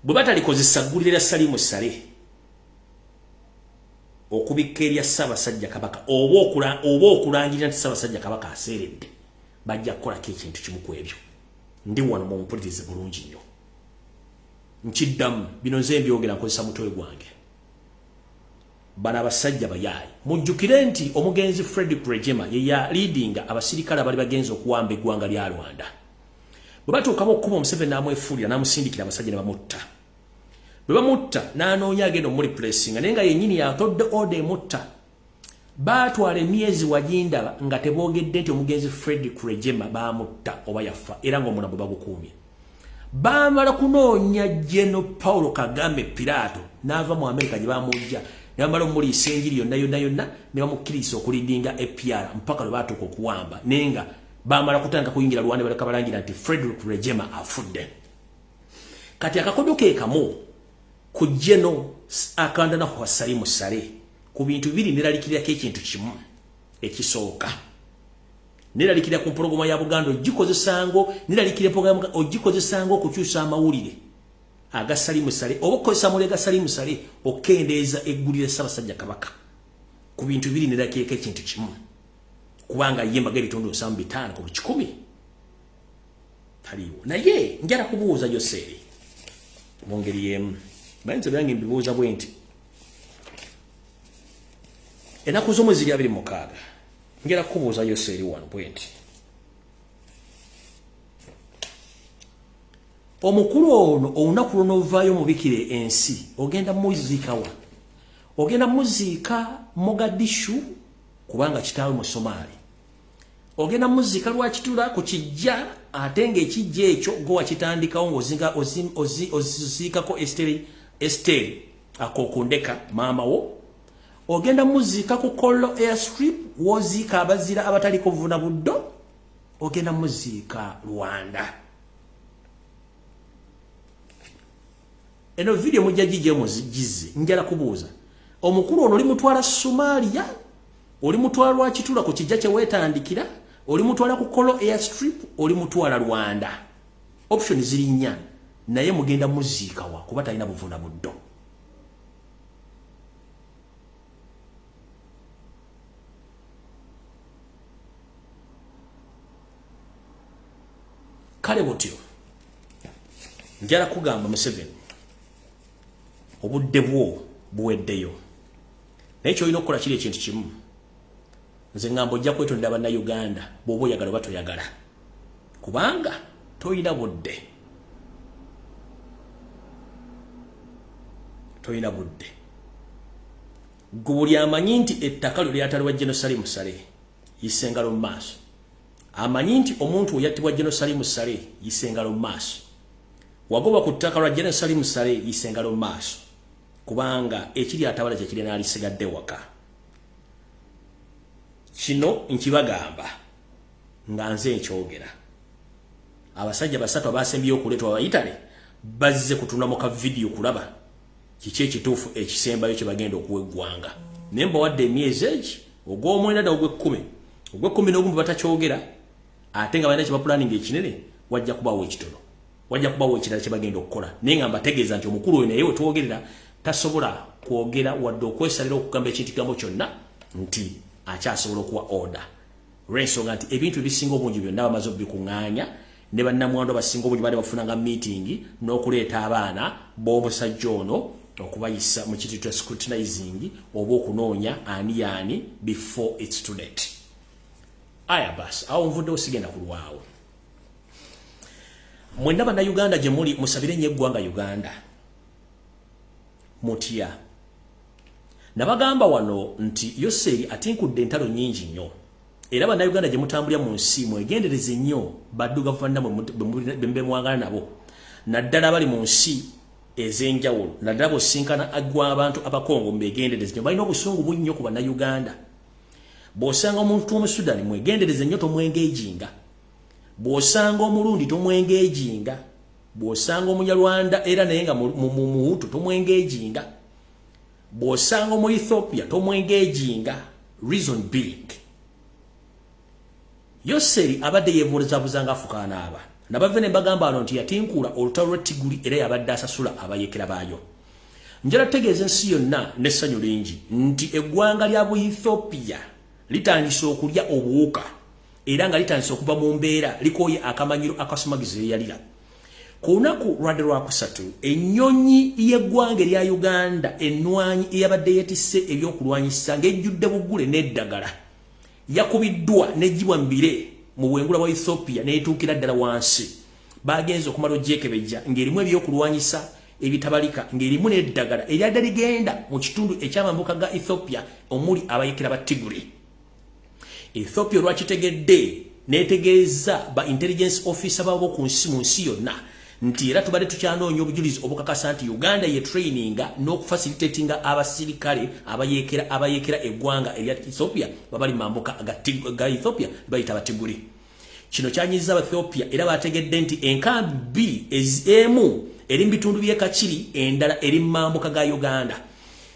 Bwe batalikozesa ggulire lya Salimu Saleh okubikka erya Ssaabasajja Kabaka oba okulangirira nti Ssaabasajja Kabaka aseeredde, bajja kukolako ekintu kimu ku ebyo. Ndi wano mumpulirize bulungi nnyo. Nkiddamu, bino nze mbyogera nkozesa mutwe gwange. Bano abasajja bayaayi. Mujjukire nti omugenzi Frederick Rwigema ye ya leadinga abasirikale abali bagenze okuwamba eggwanga lya Rwanda. Bwe batuukamu okkuba Museveni n'amwefuulira n'amusindikira abasajja ne bamutta. Bwe bamutta n'anoonya agenda omureplacinga naye nga yennyini yatodde order emutta. Baatwala emyezi wagindaba nga teboogedde nti omugenzi Frederick Rwigema baamutta oba yafa era ng'omulambo bagukuumye. Baamala kunoonya General Paulo Kagame Pilato n'ava mu Amerika gye bamujja ne bamala omuliisa enjiri yonna yonna yonna ne bamukkiriza okuleadinga APR mpaka lwe baatuuka okuwamba, naye nga baamala kutandika kuyingira Rwanda baleka balangira nti Frederick Rwigema afudde. Kati akakodo ke kamu ku General Akandwanaho Salimu Saleh ku bintu bibiri neralikirako ekintu kimu ekisooka. Neralikira ku mpologoma ya Buganda ogikozesango, neralikira empologoma ogikozesango okukyusa amawulire aga Salimu Saleh oba okukozesa amawulire ga Salimu Saleh okukendeeza eggulire Ssaabasajja Kabaka. Ku bintu bibiri neralikirako ekintu kimu, kubanga ye mbaga ebitundu 75 ku 100 taliiwo. Naye njala kubuuza Yoseeri mu ngeri y'emu, bayinza byange mbibuuza bwe nti ennaku z'omwezi 26 njala kubuuza Yoseeri wano bwe nti omukulu ono olunaku lunovaayo mubikire ensi ogenda muziika wa? Ogenda muziika Mogadishu kubanga kitaawe mu Somaali. Ogenda muziika Lwakitula ku kijja ate ng'ekijja ekyo gwe wakitandikawo ng'oziikako Esteri akokundeka maama wo. Ogenda muziika ku Kololo Airstrip w'oziika abazira abataliko vuna buddo. Ogenda muziika Rwanda. Eno video mujja gije muzigize. Njala kubuuza omukulu ono olimutwala Somalia, olimutwala Lwakitula ku kijja kye weetandikira, olimutwala ku Kololo Airstrip, olimutwala Rwanda. Option ziri nnya, naye mugenda muziika wa kuba talina buvuna buddo. Kale butyo njala kugamba Museveni obudde bwo buweddeyo, naye kyolina okukola kiri ekintu kimu. Nze ngamba ojja kwetondera Bannayuganda bw'oba oyagala oba toyagala, kubanga toyina budde, toyina budde. Gwe buli amanyi nti ettaka lyo lyatalibwa General Salimu Saleh yisa engalo mu maaso. Amanyi nti omuntu oyattibwa General Salimu Saleh yisa engalo mu maaso. Wagoba ku ttaka lwa General Salimu Saleh yisa engalo mu maaso, kubanga ekiri atabala kye kiri n'alisigadde waka. Kino nkibagamba nga nze nkyogera. Abasajja basatu abasembyeyo okuleetwa abayitale bazze kutunda mu ka vidiyo kulaba kiki ekituufu ekisembayo kye bagenda okuwa eggwanga. Naye mbawadde emyezi egi ogw'omwenda dda ogw'ekkumi, ogw'ekkumi n'ogumu batakyogera ate nga balina kye bapulaninga ekinene, wajja kubaawo ekitono, wajja kubaawo ekirala kye bagenda okukola. Naye nga mbategeeza nti omukulu oyo naye we twogerera tasobola kwogera wadde okwesalira okugamba ekintu kigambo kyonna nti akyasobola okuwa order, olw'ensonga nti ebintu ebisinga obungi byonna bamaze obikuŋŋaanya ne bannamwandu abasinga obungi baali bafunanga meeting n'okuleeta abaana b'omusajja ono okubayisa mu kintu kya scrutinizing oba okunoonya ani yaani before it's too late. Aya basi, awo nvuddewo sigenda kulwawo. Mwenna Bannayuganda gye muli musabire nnyo eggwanga Uganda. Mutya. Nabagamba wano nti Yoseeri atinkudde entalo nnyingi nnyo. Era Bannayuganda gye mutambulira mu nsi mwegendereze nnyo baddugavu bannammwe be mwangana nabo, naddala abali mu nsi ez'enjawulo, naddala bw'osisinkana abantu Abakongo mubeegendereze nnyo, balina obusungu bungi nnyo ku Bannayuganda. Bw'osanga omuntu Omusudani mwegendereze nnyo tomwengejinga. Bw'osanga Omulundi tomwengejinga. Bw'osanga Omunyarwanda era naye nga Muhutu tomwengejinga. Bw'osanga omu Ethiopia tomwengejinga. Reason being, Yoseri abadde yeebuuzabuuza ng'afukaana aba. Nabave ne mbagamba ano nti yatinkula olutalo lw'Ettiguli era yabadde asasula abayeekera baayo. Njala tegeeza ensi yonna n'essanyu lingi nti eggwanga lya Buethiopia litandise okulya obuwuka era nga litandise okuva mu mbeera, likooye akamanyiro akasumagizo eyalira. Ku lunaku lwadde lwakusatu, ennyonyi y'eggwanga erya Uganda ennwanyi eyabadde yeetisse ebyokulwanyisa ng'ejjudde buggule n'eddagala yakubiddwa n'eggyibwa mu bire mu bwengula bwa Ethiopia n'etuukira ddala wansi. Bagenze okumala ogyekebejja ng'erimu ebyokulwanyisa ebitabalika, ng'erimu n'eddagala eryadde ligenda mu kitundu ekyamambuka ga Ethiopia omuli abayekera ba Tigray. Ethiopia olwakitegedde n'etegeeza ba intelligence officer baabo ku nsi mu nsi yonna nti era tubadde tukyanoonya obujulizi obukakasa nti Uganda ye traininga n'okufacilitatinga abasirikale abayeekera eggwanga erya Ethiopia babali mambuka ga Ethiopia bayita Abatiguli. Kino kyanyiza Abaethiopia era bategedde nti enkambi bbiri, emu eri mu bitundu by'e Kakiri, endala eri mu mambuka ga Uganda.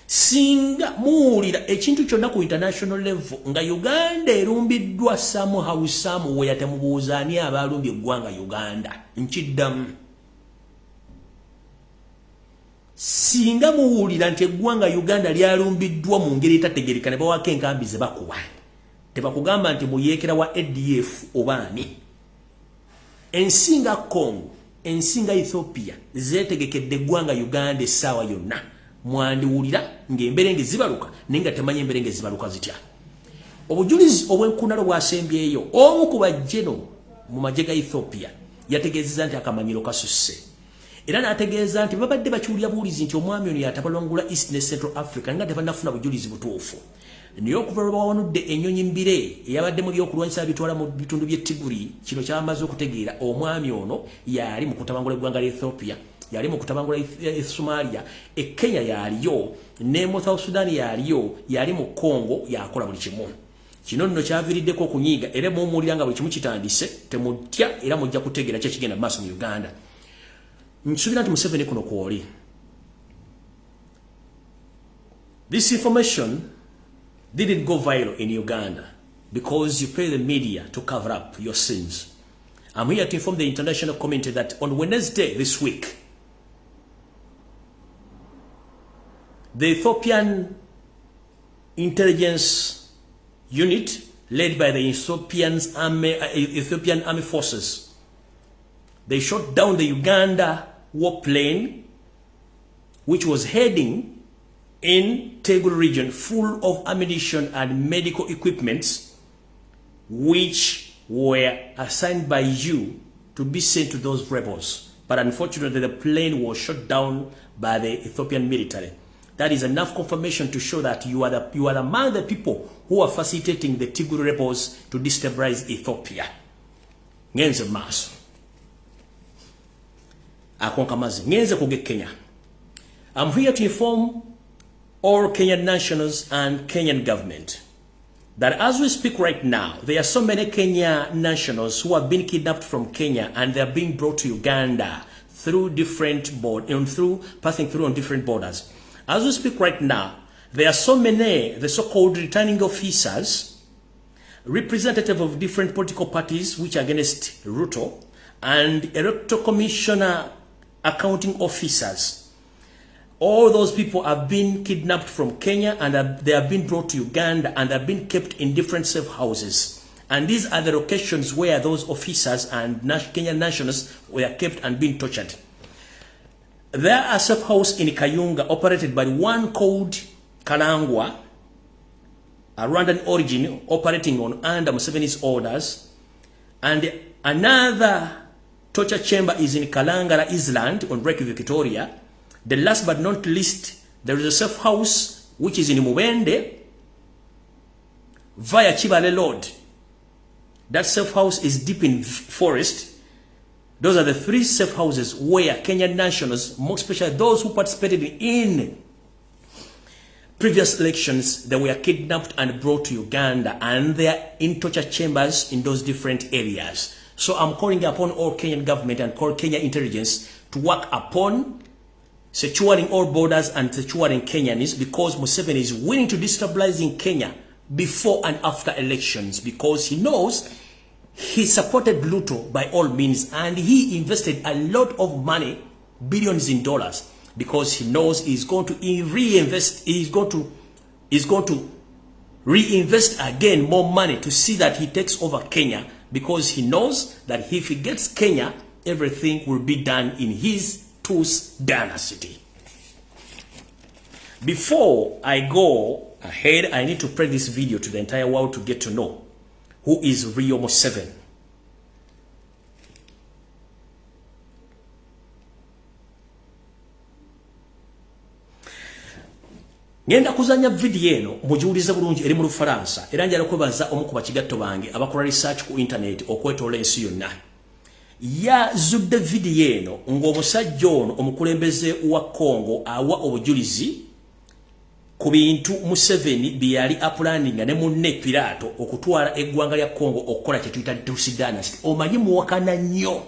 Singa muwulira ekintu kyonna ku international level nga Uganda erumbiddwa somehow, somewhere, temubuuza ani abalumbye eggwanga Uganda. Nkiddamu, singa muwulira nti eggwanga Uganda lyalumbiddwa mu ngeri etategereka ne bawaako enkambi ze bakuba, tebakugamba nti muyeekera wa ADF oba ani. Ensi nga Congo, ensi nga Ethiopia zeetegekedde eggwanga Uganda essaawa yonna. Mwandiwulira ng'emberenge zibaluka, naye nga temanyi emberenge zibaluka zitya. Obujulizi obwenkunalo bwasembyeyo, omu ku bajjeno mu magye ga Ethiopia yategeezezza nti akamanyiro kasusse, era n'ategeeza nti babadde bakiwulira buwulizi nti omwami ono yatabalangula East ne Central Africa nga tebannafuna bujulizi butuufu. Naye okuva lwe bawanudde ennyonyi mbire eyabaddemu byokulwanyisa bitwala mu bitundu by'e Tiguri, kino kyamaze okutegeera omwami ono yali mu kutabangula eggwanga lya Ethiopia, yali mu kutabangula Somalia, e Kenya yaliyo, ne mu South Sudan yaliyo, yali mu Congo, yakola buli kimu. Kino nno kyaviiriddeko okunyiiga, era mumuwulira nga buli kimu kitandise. Temutya, era mujja kutegeera ki ekigenda mu maaso mu Uganda. Nsuubira nti Museveni kuno kwoli. This information didn't go viral in Uganda because you pay the media to cover up your sins. I'm here to inform the international community that on Wednesday this week, the Ethiopian intelligence unit led by the Ethiopian Army Forces, they shot down the Uganda warplane which was heading in Tigray region full of ammunition and medical equipments which were assigned by you to be sent to those rebels. But unfortunately, the plane was shot down by the Ethiopian military. That is enough confirmation to show that you are among the people who are facilitating the Tigray rebels to destabilize Ethiopia. Ngenze maaso. Akonkamazi. Ngenze kuge Kenya. I'm here to inform all Kenyan nationals and Kenyan government that as we speak right now, there are so many Kenya nationals who have been kidnapped from Kenya and they are being brought to Uganda through different board and through passing through on different borders. As we speak right now, there are so many the so-called returning officers, representative of different political parties which are against Ruto, and electoral commissioner accounting officers. All those people have been kidnapped from Kenya and they have been brought to Uganda and have been kept in different safe houses. And these are the locations where those officers and Kenyan nationals were kept and being tortured. There are safe house in Kayunga operated by one called Kalangwa, a Rwandan origin, operating on under Museveni's orders. And another torture chamber is in Kalangala Island on Lake Victoria. The last but not least, there is a safe house which is in Mubende via Kibale Road. That safe house is deep in forest. Those are the three safe houses where Kenyan nationals, more especially those who participated in previous elections, they were kidnapped and brought to Uganda, and they are in torture chambers in those different areas. So I'm calling upon all Kenyan government and call Kenya intelligence to work upon securing all borders and securing Kenyans, because Museveni is willing to destabilizing Kenya before and after elections, because he knows He supported Ruto by all means, and he invested a lot of money, billions in dollars, because he knows he's going to reinvest, he's going to reinvest again more money to see that he takes over Kenya, because he knows that if he gets Kenya, everything will be done in his Tutsi dynasty. Before I go ahead, I need to play this video to the entire world to get to know who is Rio Museveni. Ngenda kuzanya video eno mugiwulize bulungi, eri mu Lufalansa, era njala kwebaza omu ku bakigatto bange abakola research ku internet okwetoola ensi yonna. Yazudde vidiyo eno ng'omusajja ono omukulembeze wa Congo awa obujulizi ku bintu Museveni bye yali apulaninga ne munne Piraato okutwala eggwanga lya Congo okukola kye tuyita Tutsi dynasty. Omanyi muwakana nnyo,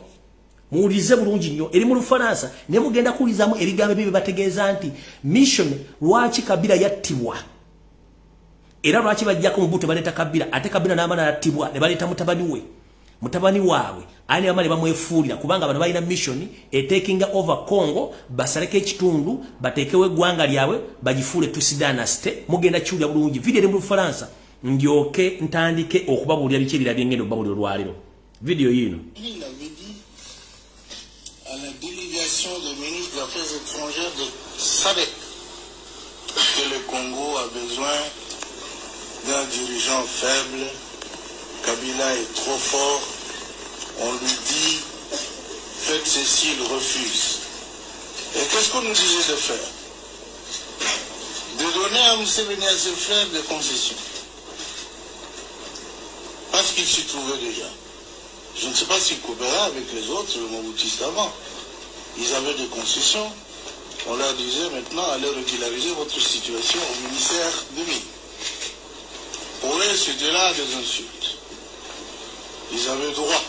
muwulirize bulungi nnyo, eri mu Lufalansa, naye mugenda kuwulizaamu ebigambo ebyo bategeeza nti mission lwaki Kabila yattibwa, era lwaki bajjako Mobutu baleeta Kabila, ate Kabila n'amala yattibwa ne baleeta mutabani we, mutabani waabwe ani bamala ne bamwefuulira, kubanga bano balina mission etakinga over Congo, basaleko ekitundu bateekewo eggwanga lyabwe bagifuule Tutsi dynasty. Mugenda kiwulira bulungi, video eri mu Lufalansa, ndyoke ntandike okubabuulira biki ebirala byengenda okubabuulira olwaleero. Video yiino. Il avait dit à la délégation des ministres des Affaires étrangères de SADC que le Congo a besoin d'un dirigeant faible. Kabila est trop fort. On lui dit, faites ceci, il refuse. Et qu'est-ce qu'on nous disait de faire? De donner à Museveni, à ses frères, des concessions. Parce qu'il s'y trouvait déjà. Je ne sais pas s'il coopérait avec les autres, le Mobutistes avant. Ils avaient des concessions. On leur disait maintenant, allez régulariser votre situation au ministère de Mines. Pour eux, c'était là des insultes. Ils avaient droit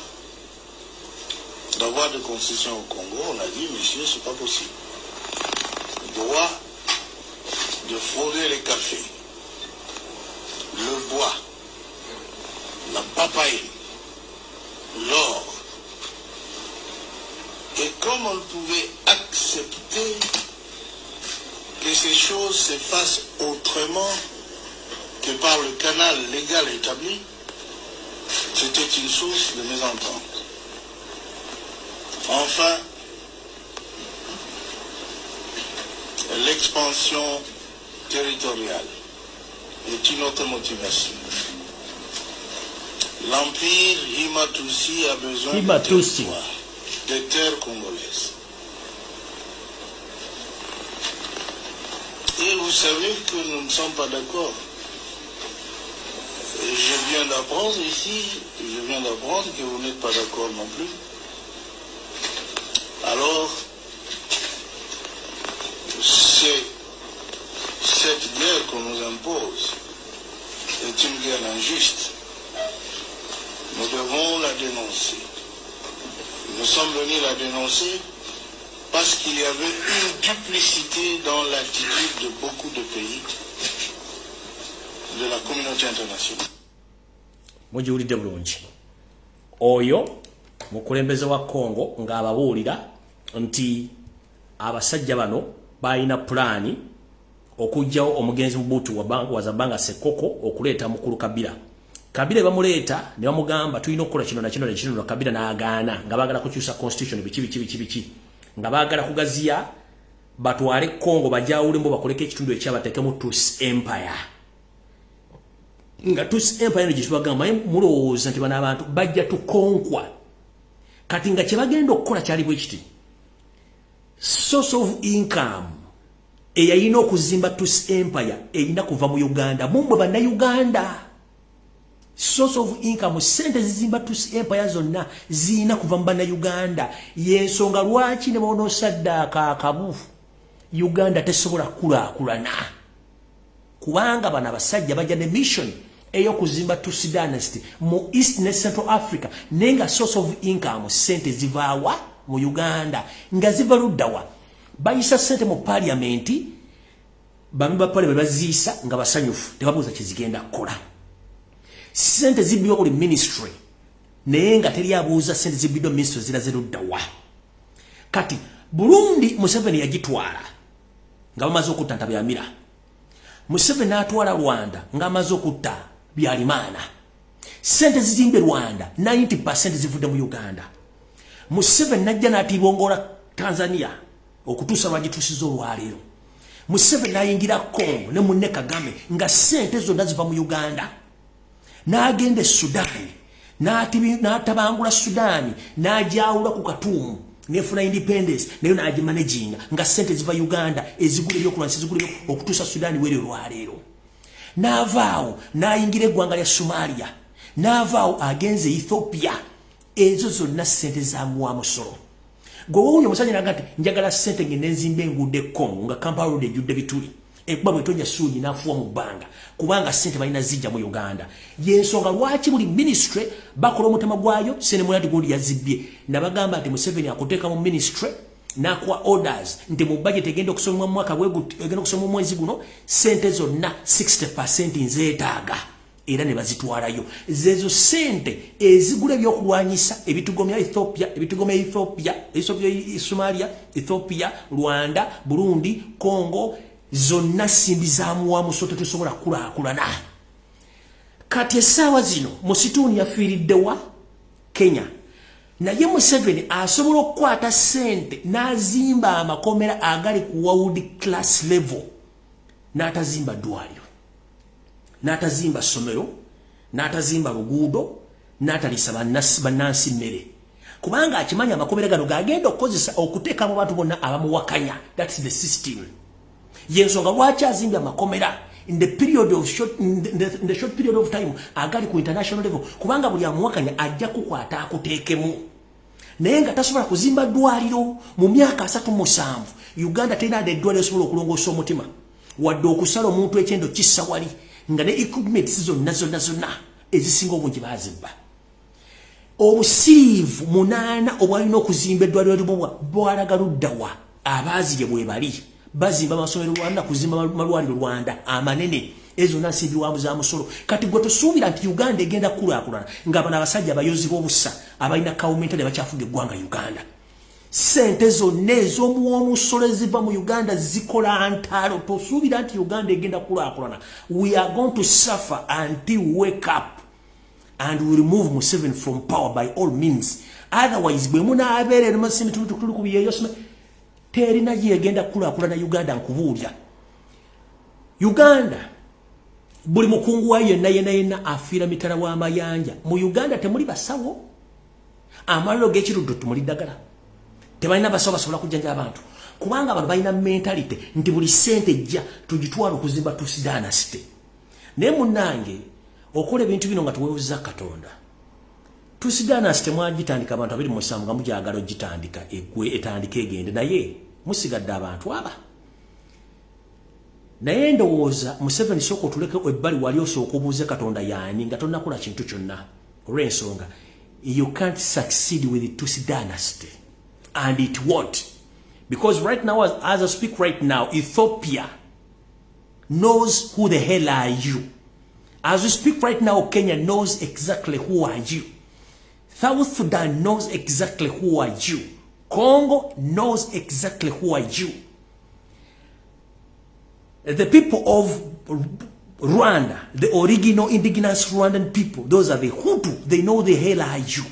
d'avoir des concessions au Congo. On a dit, monsieur, c'est pas possible. Droit de frauder les cafés, le bois, la papaye, l'or. Et comme on pouvait accepter que ces choses se fassent autrement que par le canal légal établi, c'était une source de mésentente. Enfin, l'expansion territoriale est une autre motivation. L'empire Hima-Tutsi a besoin de Hima-Tutsi. Territoires, des terres congolaises. Et vous savez que nous ne sommes pas d'accord. Et je viens d'apprendre ici, je viens d'apprendre que vous n'êtes pas d'accord non plus. Alors, c'est cette guerre qu'on nous impose est une guerre injuste. Nous devons la dénoncer. Nous sommes venus la dénoncer parce qu'il y avait une duplicité dans l'attitude de beaucoup de pays de la communauté internationale. Mugiwulidde bulungi, oyo mukulembeze wa Congo ng'ababuulira nti abasajja bano balina pulaani okuggyawo omugenzi Mobutu Wazabanga Sekoko okuleeta mukulu Kabila. Kabila bamuleeta ne bamugamba tulina okukola kino nakino nekino. Kabila n'agaana nga baagala kukyusa constitution, biki biki biki biki, nga baagala kugaziya batwale Congo bajawulemu bakoleko ekitundu ekyabateekemu Tutsi Empire, nga Tutsi Empire eno gye tubagamba. Naye mulowooza nti bano abantu bajja tukonkwa? Kati nga kye bagenda okukola kyali bwe kiti: source of income eyalina okuzimba Tutsi Empire erina kuva mu Uganda. Mummwe Bannayuganda, source of income, sente zizimba Tutsi Empire zonna zirina kuva mu Bannayuganda. Yensonga lwaki ne bonoosaddaaka akabu Uganda tesobola kukulaakulana, kubanga bano abasajja bajja ne mission ey'okuzimba Tutsi dynasty mu East ne Central Africa, naye nga source of income, sente zivaawa? Mu Uganda. Nga ziva luddawa? Bayisa sente mu paliamenti, bami ba parliament baziisa nga basanyufu, tebabuuza kyezigenda kukola. Sente zibbibwa buli ministry. Naye nga teri abuuza sente zibbiddwa ministry ziraze luddawa. Kati Burundi Museveni yagitwala nga bamaze okutta Ntabyamira. Museveni n'atwala Rwanda ng'amaze okutta Habyarimana. Sente zizimbe Rwanda 90% zivudde mu Uganda. Museveni najja n'atibongola Tanzania okutuusa lwagituusiza olwaleero. Museveni n'ayingira Congo ne munne Kagame nga sente zonna ziva mu Uganda. N'agenda e Sudan, n'atabangula Sudan, n'agyawula ku Katuumu, nefuna independence nayo n'agimanaginga nga sente ziva Uganda ezigula ebyokulwanyisa, ezigula okutuusa Sudan weri olwaleero. N'avaawo n'ayingira eggwanga lya Somalia, n'avaawo agenze Ethiopia. Ezo zonna sente za muwa musolo. Gwe wowunya omusajja naga nti njagala sente ngende nzimba enguudo e Congo, nga Kampala Road ejjudde bituli, ekuba bwetonya suugi n'afuwa mu bbanga, kubanga sente balina zijja mu Uganda. Yensonga lwaki buli ministry bakola omutima gwayo sente mulati gundi yazibbye. Nabagamba nti Museveni akuteeka mu ministry n'akuwa orders nti mu budget egenda okusomwa mu mwaka egenda okusomwa mu mwezi guno, sente zonna 60% nzeetaaga, era ne bazitwalayo. Zezo sente ezigula ebyokulwanyisa ebitugomya Ethiopia, ebitugomya Ethiopia, Ethiopia, Somalia, Ethiopia, Rwanda, Burundi, Congo, zonna simbi za muwamuso. Tetusobola kulaakulana. Kati essaawa zino Musituuni yafiiriddewa Kenya, naye Museveni asobola okukwata sente n'azimba amakomera agali ku world class level, n'atazimba ddwaliro, n'atazimba ssomero, n'atazimba luguudo, n'atalisa bannansi mmere, kubanga akimanya amakomera gano gagenda okukozesa okuteekamu abantu bonna abamuwakanya. That's the system. Yensonga lwaki azimbye amakomera in the short period of time agali ku international level, kubanga buli amuwakanya ajja kukwata akuteekemu. Naye nga tasobola kuzimba ddwaliro. Mu myaka 37 Uganda terina eddwaliro esobola okulongoosa omutima, wadde okusala omuntu ekyendo kissa wali, nga ne equipments zonna zonna zonna ezisinga obungi bazibba. Obusiivu munaana obwalina okuzimba eddwaliro libubwa bwalaga luddawa? Abaazirye bwe bali bazimba amasomero Rwanda, kuzimba malwaliro Rwanda amanene, ezo zonna nsimbi wamu za musolo. Kati gwe tosuubira nti Uganda egenda kukulaakulana nga bano abasajja abayozi b'obusa abalina cow mentality bakyafuga eggwanga Uganda. Sente zonna ez'omuwomusolo eziva mu Uganda zikola ntalo. Tosuubira nti Uganda egenda kukulaakulana. We are going to suffer until we wake up and we remove Museveni from power by all means. Otherwise bwe munaabeera tuli ku byeyo, terina gyegenda kukulaakulana Uganda. Nkubuulya, Uganda buli mukungu wayo yenna yenna yenna afiira mitala w'amayanja. Mu Uganda temuli basawo. Amaliro g'ekiruddu tumuli ddagala, tebalina basawo basobola kujjanja abantu, kubanga abantu balina mentality nti buli sente ejja tugitwala okuzimba Tutsi dynasty. Naye munnange, okola ebintu bino nga tuweewuza Katonda. Tutsi dynasty mwagitandika abantu 27 nga mugyagala ogitandika egwe etandike egende, naye musigadde abantu aba. Naye ndowooza Museveni sooka otuleke ebbali wali, osooka obuuze Katonda yaani nga tonnakola kintu kyonna, olw'ensonga you can't succeed with the Tutsi dynasty, and it won't, because right now, as I speak right now, Ethiopia knows who the hell are you. As we speak right now, Kenya knows exactly who are you. South Sudan knows exactly who are you. Congo knows exactly who are you. The people of Rwanda, the original indigenous Rwandan people, those are the Hutu, they know the hell are you.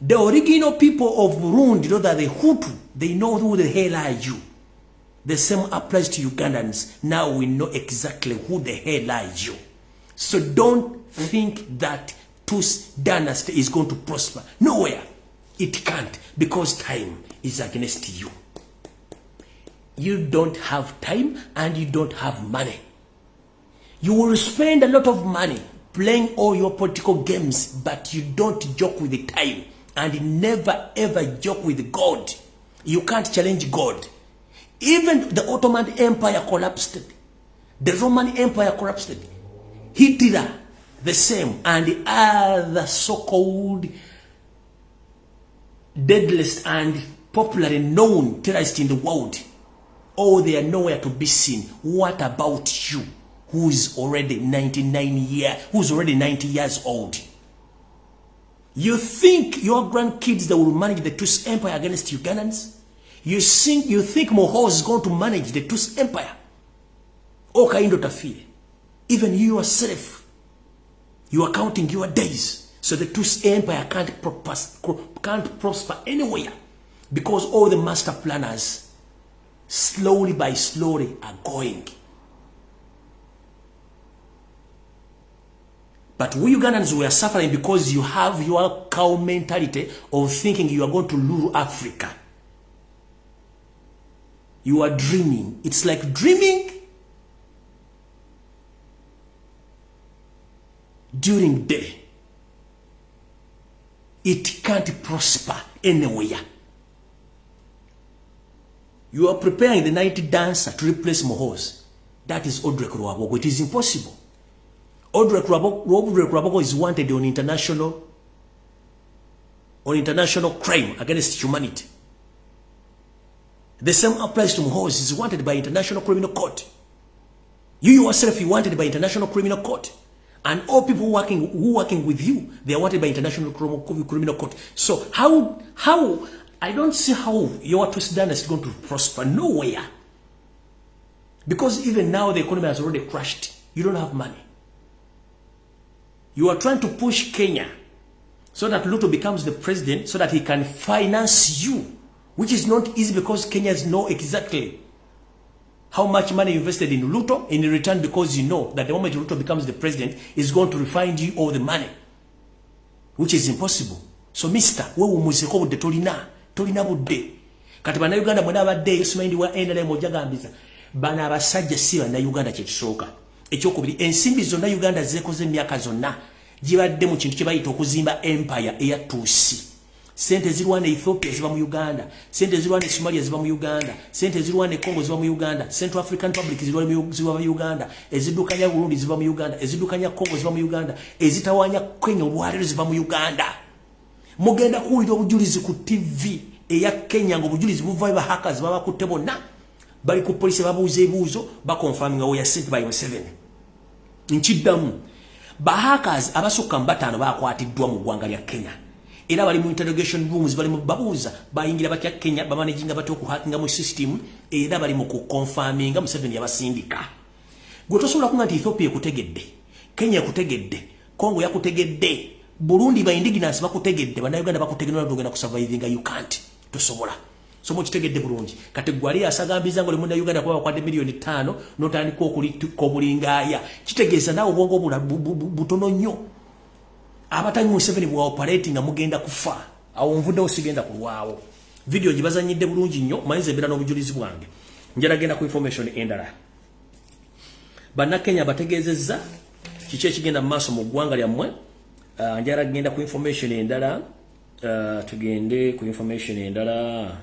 The original people of Burundi, those are the Hutu, they know who the hell are you. The same applies to Ugandans. Now we know exactly who the hell are you. So don't think that Tutsi dynasty is going to prosper. Nowhere. It can't, because time is against you. You don't have time and you don't have money. You will spend a lot of money playing all your political games, but you don't joke with the time and never ever joke with God. You can't challenge God. Even the Ottoman Empire collapsed. The Roman Empire collapsed. Hitler, the same, and the other so-called deadliest and popularly known terrorists in the world. Oh, they are nowhere to be seen. What about you, who is already 99 year, who's already 90 years old? You think your grandkids that will manage the Tutsi Empire against Ugandans? You think Muhoozi is going to manage the Tutsi Empire? Or Kahinda Otafiire? Even you yourself, you are counting your days. So the Tutsi Empire can't prosper anywhere because all the master planners slowly by slowly are going. But we Ugandans, we are suffering because you have your cow mentality of thinking you are going to rule Africa. You are dreaming. It's like dreaming during day. It can't prosper anywhere. You are preparing the night dancer to replace Muhoozi. That is Odrek Rwabwogo. It is impossible. Odrek Rwabwogo is wanted on international crime against humanity. The same applies to Muhoozi. Is wanted by International Criminal Court. You yourself, you wanted by International Criminal Court. And all people who working with you, they are wanted by International Criminal Court. So how I don't see how your Tutsi dynasty is going to prosper. Nowhere. Because even now the economy has already crashed. You don't have money. You are trying to push Kenya so that Ruto becomes the president so that he can finance you, which is not easy because Kenyans know exactly how much money you invested in Ruto in return, because you know that the moment Ruto becomes the president, he's going to refund you all the money, which is impossible. So mister, weewummuzeko, budde tolina, tolina budde. Kati bannayuganda mwena abadde simanyi wa NRM ojagambiza, bano abasajja si bannayuganda kyekisooka. Ekyokubiri, ensimbi zonna Uganda zekoze emyaka zonna gibadde mu kintu kye bayita okuzimba empire eya Tutsi. Sente zirwana Ethiopia ziva mu Uganda, sente zirwana Somalia ziva mu Uganda, sente zirwana Congo ziva mu Uganda, Central African Republic ziva mu Uganda, eziddukanya Burundi ziva mu Uganda, eziddukanya Congo ziva mu Uganda, ezitawanya Kenya olwaleero ziva mu Uganda. Mugenda kuwulira obujulizi ku TV eya Kenya nga obujulizi buvayo, bahackers babakutte bonna bali ku polisi babuuza ebibuuzo, baconfirminga we are sent by Museveni. Nkiddamu, bahackers abasukka mu bataano bakwatiddwa mu ggwanga lya Kenya era bali mu interrogation rooms, bali mu babuuza bayingira batya Kenya, bamanaginga batya okuhackinga mu system, era bali mu kuconfirminga Museveni yabasindika. Gwe tosobola kuga nti Ethiopia ekutegedde, Kenya ekutegedde, Congo yakutegedde, Burundi ba indigenous bakutegedde, bannayuganda bakutegedde, tugenda kusurvivinga. You can't, tosobola. So mukitegedde bulungi. Kati gwali asagambiza nga oli munnayuganda kuba bakwadde 5 miliyoni n'otandika okulitukka obulingaaya, kitegeeza naawe obwongo butono nnyo. Abatanyi Museveni bwa operate nga mugenda kufa. Awo nvuddewo, sigenda kulwawo. Video gibazanyidde bulungi nnyo, mayinza embeera n'obujulizi bwange. Njala genda ku information endala. Bannakenya bategeezezza kiki ekigenda mu maaso mu ggwanga lyammwe. Njala genda ku information endala. Tugende ku information endala.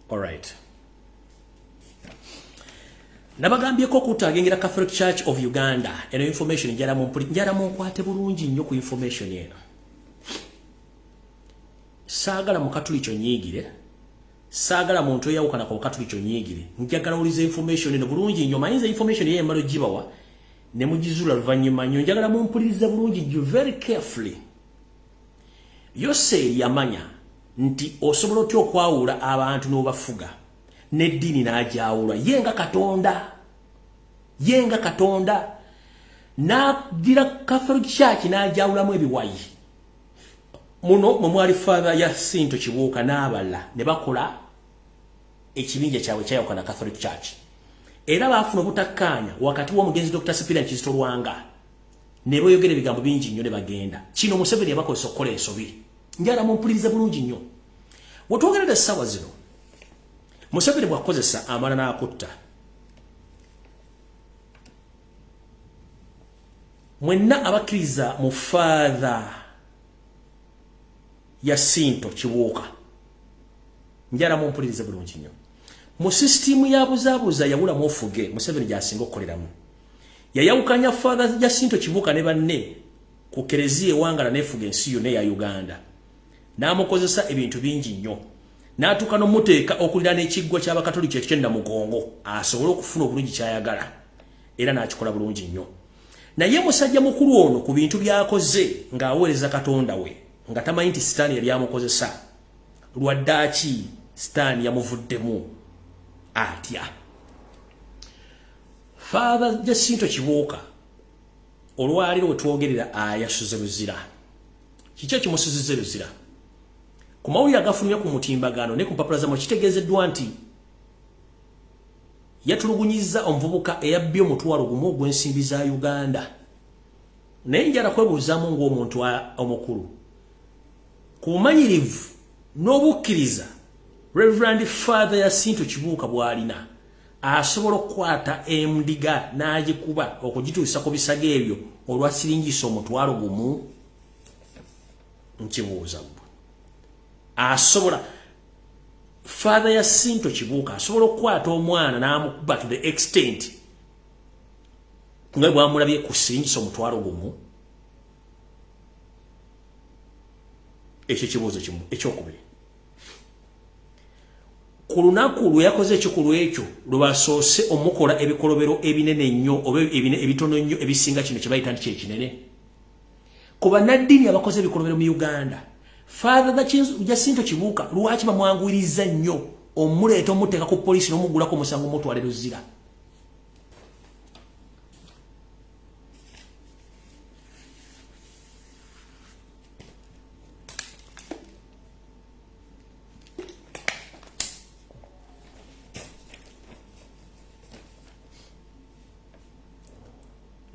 Alright, nabagambyeko okutagengira Catholic Church of Uganda. Eno information njala munkwate bulungi nnyo ku information eno. Saagala mukatuliki onyiigire, saagala muntu eyawukana ku bukatuliki onyiigire. Njagala wuliza information eno bulungi nnyo. Mayinza information ye emmalo gibawa ne mugizula luvannyuma nnyo. Njagala mumpulirize bulungi nnyo, very carefully. Yoseeri yamanya nti osobola otya okwawula abantu n'obafuga n'eddiini n'agyawula. Ye nga Katonda, ye nga Katonda n'agira Catholic Church n'agyawulamu ebiwayi. Muno mwe mwali Father Jacinto Kibuuka n'abalala ne bakola ekibinja kyabwe kyayawukana Catholic Church, era baafuna obutakkaanya wakati w'omugenzi Dr Cyprian Kizito Lwanga ne boyogera ebigambo bingi nnyo ne bagenda. Kino Museveni yabakozesa okukola ensobi. Njala mumpulirize bulungi nnyo. Wetwogerera essaawa zino, Museveni bw'akozesa amala n'akutta mwenna abakkiriza mu Father Jacinto Kibuuka. Njala mumpulirize bulungi nnyo. Mu sisitimu ya buzaabuza yawulamu ofuge Museveni gy'asinga okukoleramu, yayawukanya Father Jacinto Kibuuka ne banne ku kereziya ewangala neefuga ensi yonna eya Uganda, n'amukozesa ebintu bingi nnyo, n'atuuka n'omuteeka okuliraana ekiggwa ky'Abakatoliki ekyo Namugongo asobole okufuna obulungi kyayagala, era n'akikola bulungi nnyo. Naye musajja mukulu ono ku bintu by'akoze ng'aweereza Katonda we, nga tamanyi nti Sitaani yali amukozesa, lwaddaaki Sitaani yamuvuddemu atya? Father Jacinto Kibuuka olwaliro we twogerera ayasuze Luzira. Kiki ekimusuziza Luzira? Ku mawulire agafulumye ku mutimbagano ne ku mpapula zammwe kitegeezeddwa nti yatulugunyizza omuvubuka eyabbye 10,000 ogw'ensimbi za Uganda. Naye njala kwebuuzaamu ng'omuntu omukulu ku bumanyirivu n'obukkiriza Reverend Father Jacinto Kibuuka bw'alina, asobola okukwata endiga n'agikuba okugituusa ku bisago ebyo olwa siringisa 10,000? Nkibuuza ggwe. Asobola Father Jacinto Kibuuka asobola okukwata omwana n'amukuba to the extent nga bwamulabye ku siringisa 10,000? Ekyo kibuuzo kimu. Ekyokubiri, ku lunaku lwe yakoze ekikolwa ekyo lwe basoose omukola ebikolobero ebinene ennyo oba ebitono ennyo ebisinga kino kye bayita nti kyekinene ku bannaddiini abakoze ebikolobero mu Uganda, Father Jacinto Kibuuka lwaki bamwanguyiriza nnyo omuleeta omuteeka ku poliisi n'omuggulako omusango omutwala e Luzira?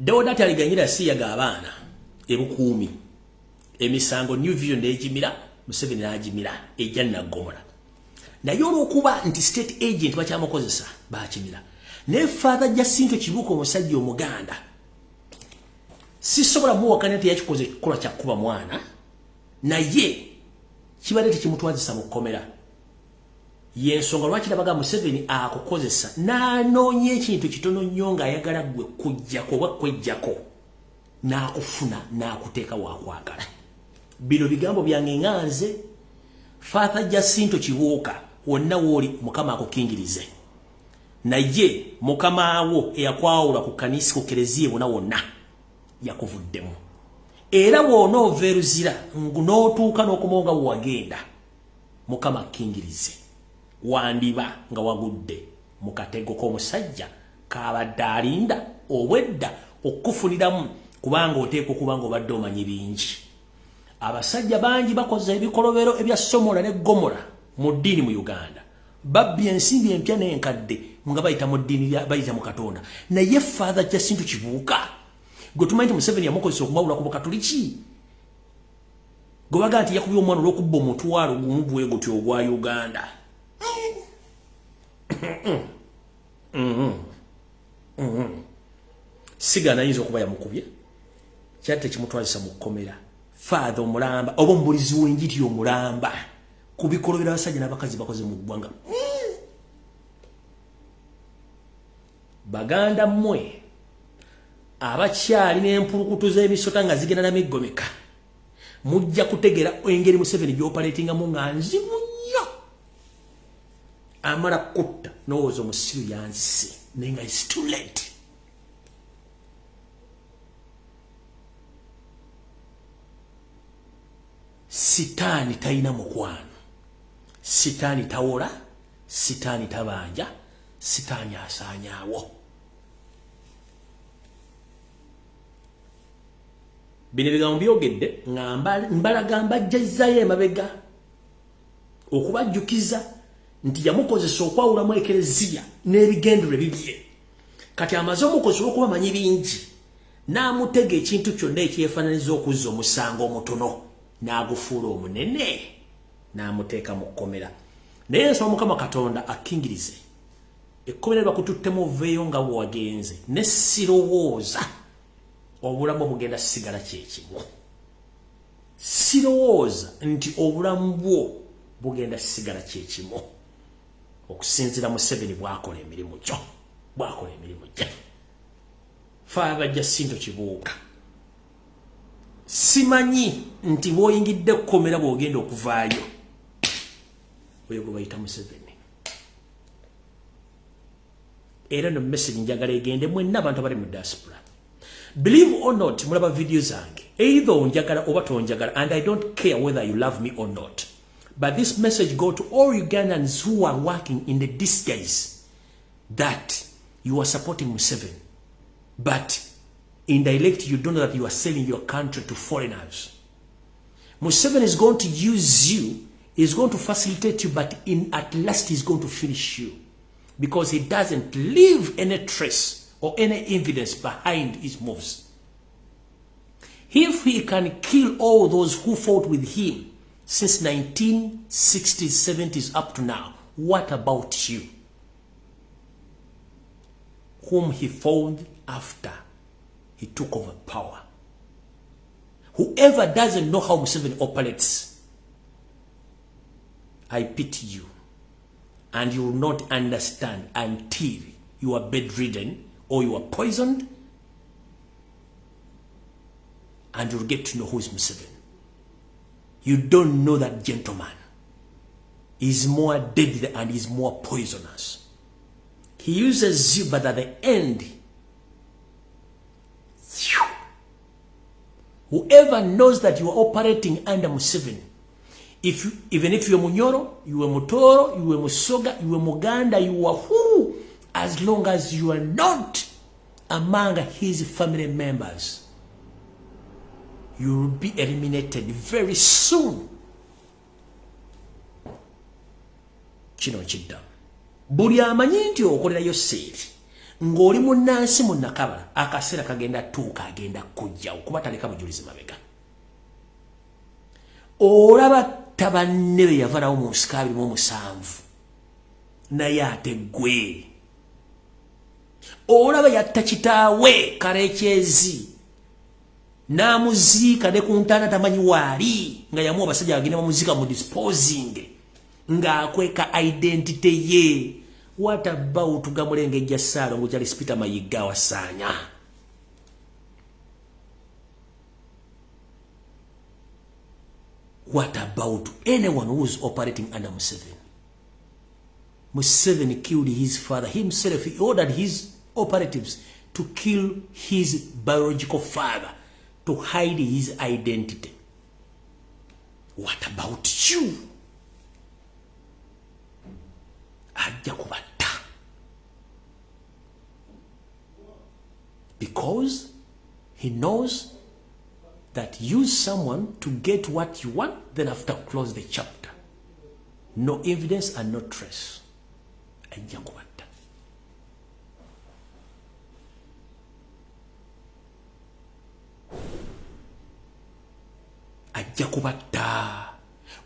Deodati Aliganyira yasiiyaga abaana ebukuumi emisango, New Vision n'egimira, Museveni n'agimira ejja naggomola. Naye olw'okuba nti state agent bakyamukozesa, bakimira. Naye Father Jacinto Kibuuka, omusajja Omuganda, sisobola muwakanya nti yakikoze ekikolwa kya kuba mwana, naye kibadde tekimutwazisa mu kkomera. Yensonga lwaki nabaga Museveni akukozesa n'anoonya ekintu kitono nnyo ng'ayagala ggwe kujjako oba kwejjako, n'akufuna n'akuteeka wakwagala. Bino bigambo byange nga nze Father Jacinto Kibuuka. Wonna wooli, Mukama akukingirize, naye Mukama wo eyakwawula ku kanisa, ku kereziya bona wonna, yakuvuddemu. Era bw'onoova eruzira n'otuuka n'okomawo nga bwewagenda, Mukama akkingirize, wandiba nga wagudde mu katego k'omusajja kabadde alinda obwedda okukufuniramu, kubanga oteekwa okuba nga obadde omanyi bingi. Abasajja bangi bakoze ebikolobero ebya Somola ne Gomora mu ddiini mu Uganda, babbye ensimbi empya n'enkadde nga bayita mu ddiini, bayita mu Katonda. Naye Father Jacinto Kibuuka gwe tumanyi nti Museveni yamukozesa okumawula ku Bukatuliki, gwe bagaa nti yakubye omwana olw'okubba 10,000 bwe gutyo ogwa Uganda. Sigana ayinza okuba yamukubye, kyate tekimutwalisa mu kkomera. Father omulamba oba omubulizi w'enjiri omulamba ku bikolobero abasajja n'abakazi bakoze mu ggwanga. Baganda mmwe abakyali n'empulukutu z'emisota nga zigenda na miggomeka, mujja kutegera engeri Museveni gy'operatingamu nga nzibu nnyo. Amala kutta n'owooza omusiru yanzise, naye nga it's too late. Sitaani talina mukwano, sitaani tawola, sitaani tabanja, sitaani asaanyaawo. Bino ebigambo byogedde nga mbalaga mbajjazzayo emabega okubajjukiza nti yamukozesa okwawulamu ekereziya n'ebigendero ebibye. Kati amaze omukozesa olwokuba amanyi bingi, n'amutega ekintu kyonna ekyefaananiza okuzza omusango omutono n'agufuula omunene n'amuteeka mu kkomera. Naye nsaba Mukama Katonda akkingirize ekkomera bakututtemu oveeyo nga bwewagenze, ne sirowooza obulamu bugenda sigala kyekimu. Sirowooza nti obulamu bwo bugenda sigala kyekimu okusinziira Museveni bwakola emirimu gyo, bwakola emirimu gye. Father Jacinto Kibuuka, simanyi nti bw'oyingidde ekkomera bw'ogenda okuvaayo, oyo gwe bayita Museveni. Era no message njagala egende mwenna abantu abali mu diaspora. Believe or not, mulaba video zange. Either onjagala oba tonjagala, and I don't care whether you love me or not. But this message go to all Ugandans who are working in the disguise that you are supporting Museveni. But indirect, you don't know that you are selling your country to foreigners. Museveni is going to use you, is going to facilitate you, but in at last he's going to finish you. Because he doesn't leave any trace or any evidence behind his moves. If he can kill all those who fought with him since 1960s, 70s up to now, what about you? Whom he found after he took over power. Whoever doesn't know how Museveni operates, I pity you. And you will not understand until you are bedridden or you are poisoned, and you'll get to know who is Museveni. You don't know that gentleman is more deadly and is more poisonous. He uses you, but at the end, whoever knows that you are operating under Museveni, even if you are Munyoro, you are Mutoro, you are Musoga, you are Muganda, you are who, as long as you are not among his family members, you will be eliminated very soon. Kino kiddamu. Buli amanyi nti okolerayo seeri ng'oli munnansi munnakabala, akaseera kagenda tuuka agenda kujjawo kuba taleka bujulizi mabega. Olaba tabanne be yava nawo mu nsiko 27 naye ate ggwe. Olaba yatta kitaawe Karekyezi n'amuziika ne ku ntaana tamanyi waali, nga yamuwa abasajja bagenda bamuziika mu disposing, ng'akweka identity ye. What about Gamulengejja Ssaalongo Charles Peter Mayiga wasaanya? What about anyone who is operating under Museveni? Museveni killed his father himself. He ordered his operatives to kill his biological father to hide his identity. What about you? Ajja kubatta. Because he knows that use someone to get what you want, then after close the chapter. No evidence and no trace. Ajja kubatta. Ajja kubatta.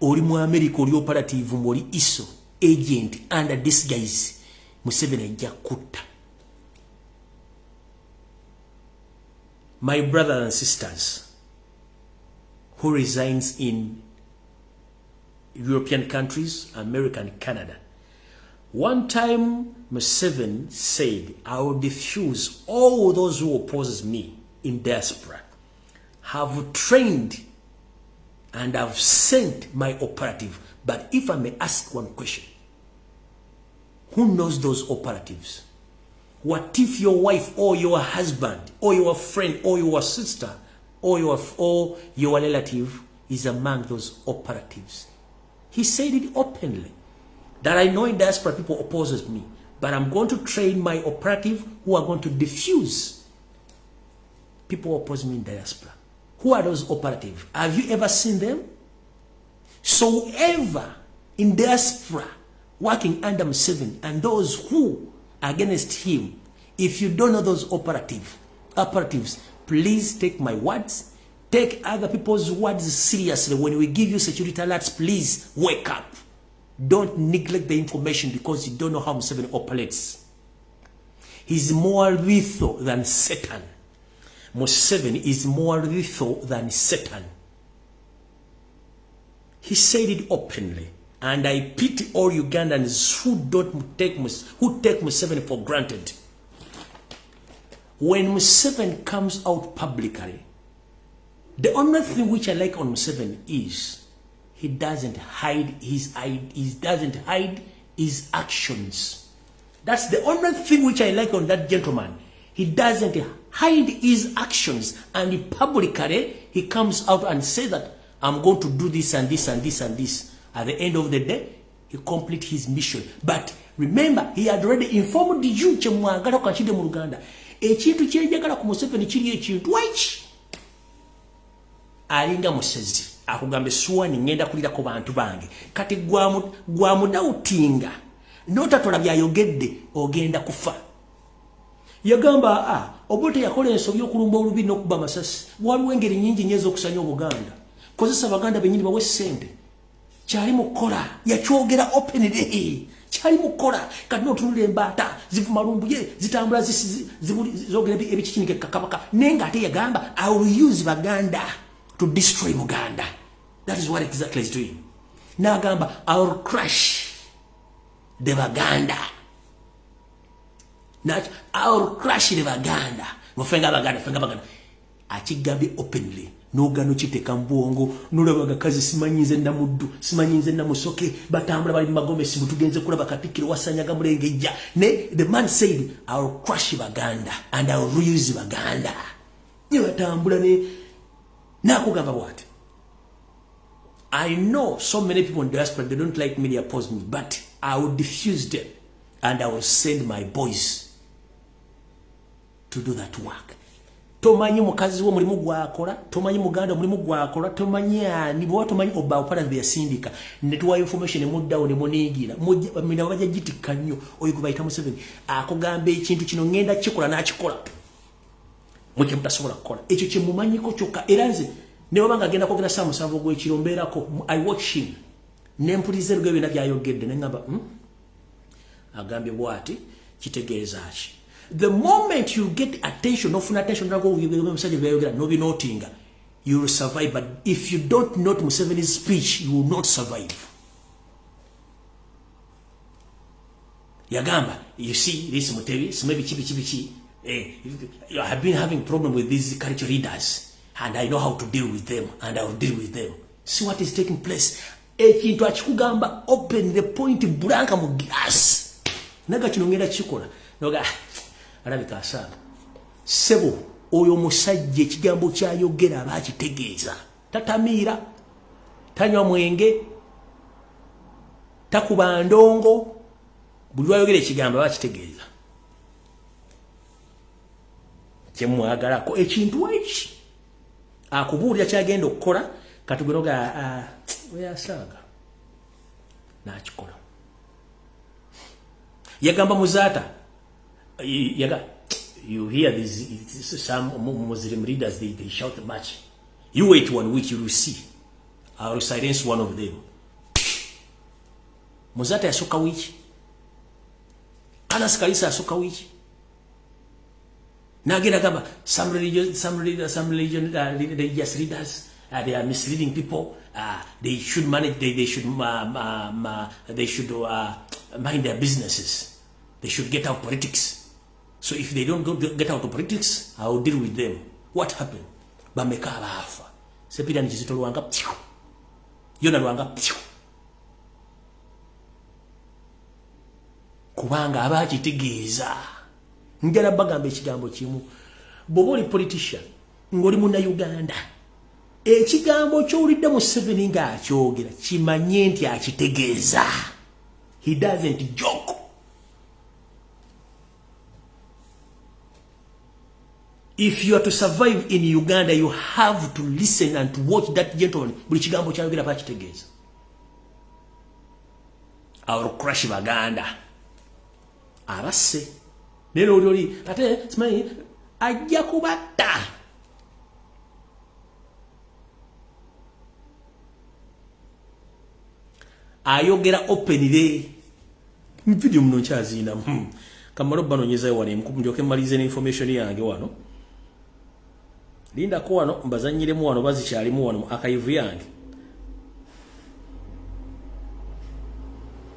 Oli mu America, oli operative, oli ISO agent under disguise. Museveni ajja kutta. My brothers and sisters who resigns in European countries, America and Canada. One time Museveni said, I will diffuse all those who oppose me in diaspora. Have trained and have sent my operative. But if I may ask one question, who knows those operatives? What if your wife or your husband or your friend or your sister or your relative is among those operatives? He said it openly, that I know in diaspora people opposes me, but I'm going to train my operative who are going to diffuse people who oppose me in diaspora. Who are those operatives? Have you ever seen them? So whoever in diaspora working under Museveni and those who are against him, if you don't know those operatives, please take my words, take other people's words seriously. When we give you security alerts, please wake up. Don't neglect the information because you don't know how Museveni operates. He's more lethal than Satan. Museveni is more lethal than Satan. He said it openly. And I pity all Ugandans who don't take, who take Museveni for granted. When Museveni comes out publicly, the only thing which I like on Museveni is he doesn't hide his actions. That's the only thing which I like on that gentleman. He doesn't hide his actions, and publicly he comes out and says that I'm going to do this and this and this and this. At the end of the day, he complete his mission. But remember, he had already informed you kyemwagala kakide mu Luganda. Ekintu kyenjagala ku Museveni kiri ekintu eki alinga musezi akugamba essuwani ngenda kulirako bantu bange. Kati gwamudawutinga n'otatola byayogedde ogenda kufa. Yagamba Obote yakola ensobi okulumba olubi n'okuba amasasi. Waliwo engeri nnyingi nnyo ez'okusanya Obuganda. Kozesa Abaganda bennyini bawe ssente. Kyali mukola yakyogera openly. Kyali mukola kati n'otunula embaata zivuma Lumbuye zitambula zogera ebikikinike kakabaka naye ng'ate yagamba I will use Baganda to destroy Buganda. That is what exactly is doing. N'agamba I will crush the Baganda. I will crush the Baganda. Mufenga Baganda, fenga Baganda. Akigambye openly. N'ogano kiteeka mu bwongo n'olaba agakazi simanyi nze Namuddu simanyi nze Namusoke batambula bali mu magomesi mbu tugenze kulaba Katikkiro wasanyaga Mulengejja. Ne the man said I will crush Baganda and I will use Baganda. Ne batambula ne nakugamba bw'ati. I know so many people in diaspora, they don't like me, they oppose me, but I will diffuse them and I will send my boys to do that work. Tomanyi mukazi wo mulimu gwakola, tomanyi muganda mulimu gwakola, tomanyi ani, bwa tomanyi oba opala byasindika. Netuwa information muddawo ne munigira. Mina bajja gitikka nnyo oyo gwe bayita Museveni. Akugamba ekintu kino ngenda kikola n'akikola. Mwe mutasobola kukola. Ekyo kye mumanyiko kyokka era nze ne baba ngagenda kwogera saa 7 ogw'ekiro mbeerako, I watch him. Ne mpuliza ebigambo byonna by'ayogedde ne ngamba agambye bw'ati kitegeeza ki? The moment you get attention, ofuna attention, you will survive. But if you don't note Museveni's speech, you will not survive. Yagamba, you see, this Mutebi, I have been having problem with these culture leaders, and I know how to deal with them, and I will deal with them. See what is taking place. Ekintu akikugamba open the point blank mu glass. Naga kino ngenda kikola. Noga alabika asaaga. Ssebo oyo musajja ekigambo kyayogera aba akitegeeza. Tatamiira, tanywa mwenge, takuba ndongo, buli lwayogera ekigambo aba akitegeeza. Kyemwagalako ekintu eki akubuulira kyagenda okukola katugenoga oyo asaaga n'akikola. Yagamba Muzaata. You hear these some Muslim leaders, they shout much. You wait 1 week, you will see. I will silence one of them. Muzaata yasooka wiki. Anas Kalisa yasooka wiki. Nagenda gamba some religious leaders, they are misleading people. They should manage. They should mind their businesses. They should get out of politics. So if they don't get out of politics, I will deal with them. What happened? Bameka abafa. Sepira ni Kizito Lwanga. Yona Lwanga. Kubanga abakitegeeza. Njala bagamba ekigambo kimu. Bw'oba oli politician, ng'oli munna Uganda, ekigambo ky'owulidde Museveni ng'akyogera kimanye nti akitegeeza. He doesn't joke. If you are to survive in Uganda, you have to listen and to watch that gentleman. Buli kigambo kyayogera bakitegeeza. I will crush Baganda. Abasse. Nero oli ate simanyi ajja kubatta. Ayogera openly. Video muno nkyazina. Kamalo banonyezayo wano ndyoke mmalize ne information yange wano. Lindako wano mbazannyiremu wano bazikyalimu wano mu archive yange.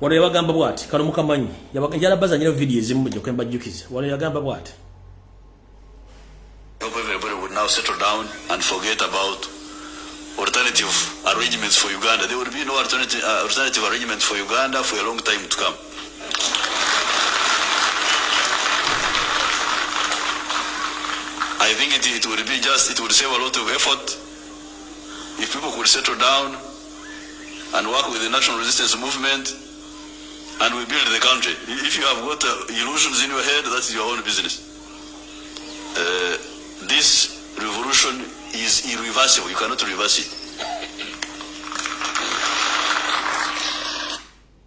Wano yabagamba bw'ati kano mukamanyi njala bazannyira video ezimu ndyoke mbajjukize. Wano yagamba bw'ati. I hope everybody would now settle down and forget about alternative arrangements for Uganda. There will be no alternative arrangement for Uganda for a long time to come. I think it would be just, it would save a lot of effort if people could settle down and work with the National Resistance Movement and we build the country. If you have got illusions in your head, that's your own business. This revolution is irreversible. You cannot reverse it.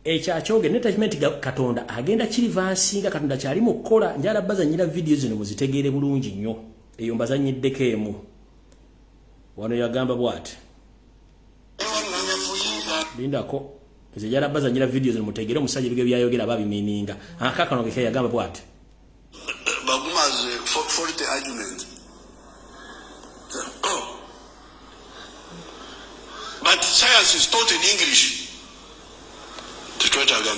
Ekyakyogere naye takimanyi nti Katonda agenda kirivansinga. Katonda kyali mu kukola. Njala bazannyira vidiyo zino muzitegeere bulungi nnyo. Eyo mbazannyiddeko emu. Wano yagamba bw'ati. Lindako. Nze njala bazannyira vidiyo zino mutegeere omusajja ebigambo by'ayogera aba abimiininga. Akaakano ke yagamba bw'ati. Baguma's faulty argument. Oh. But science is taught in English. Tetwetaaga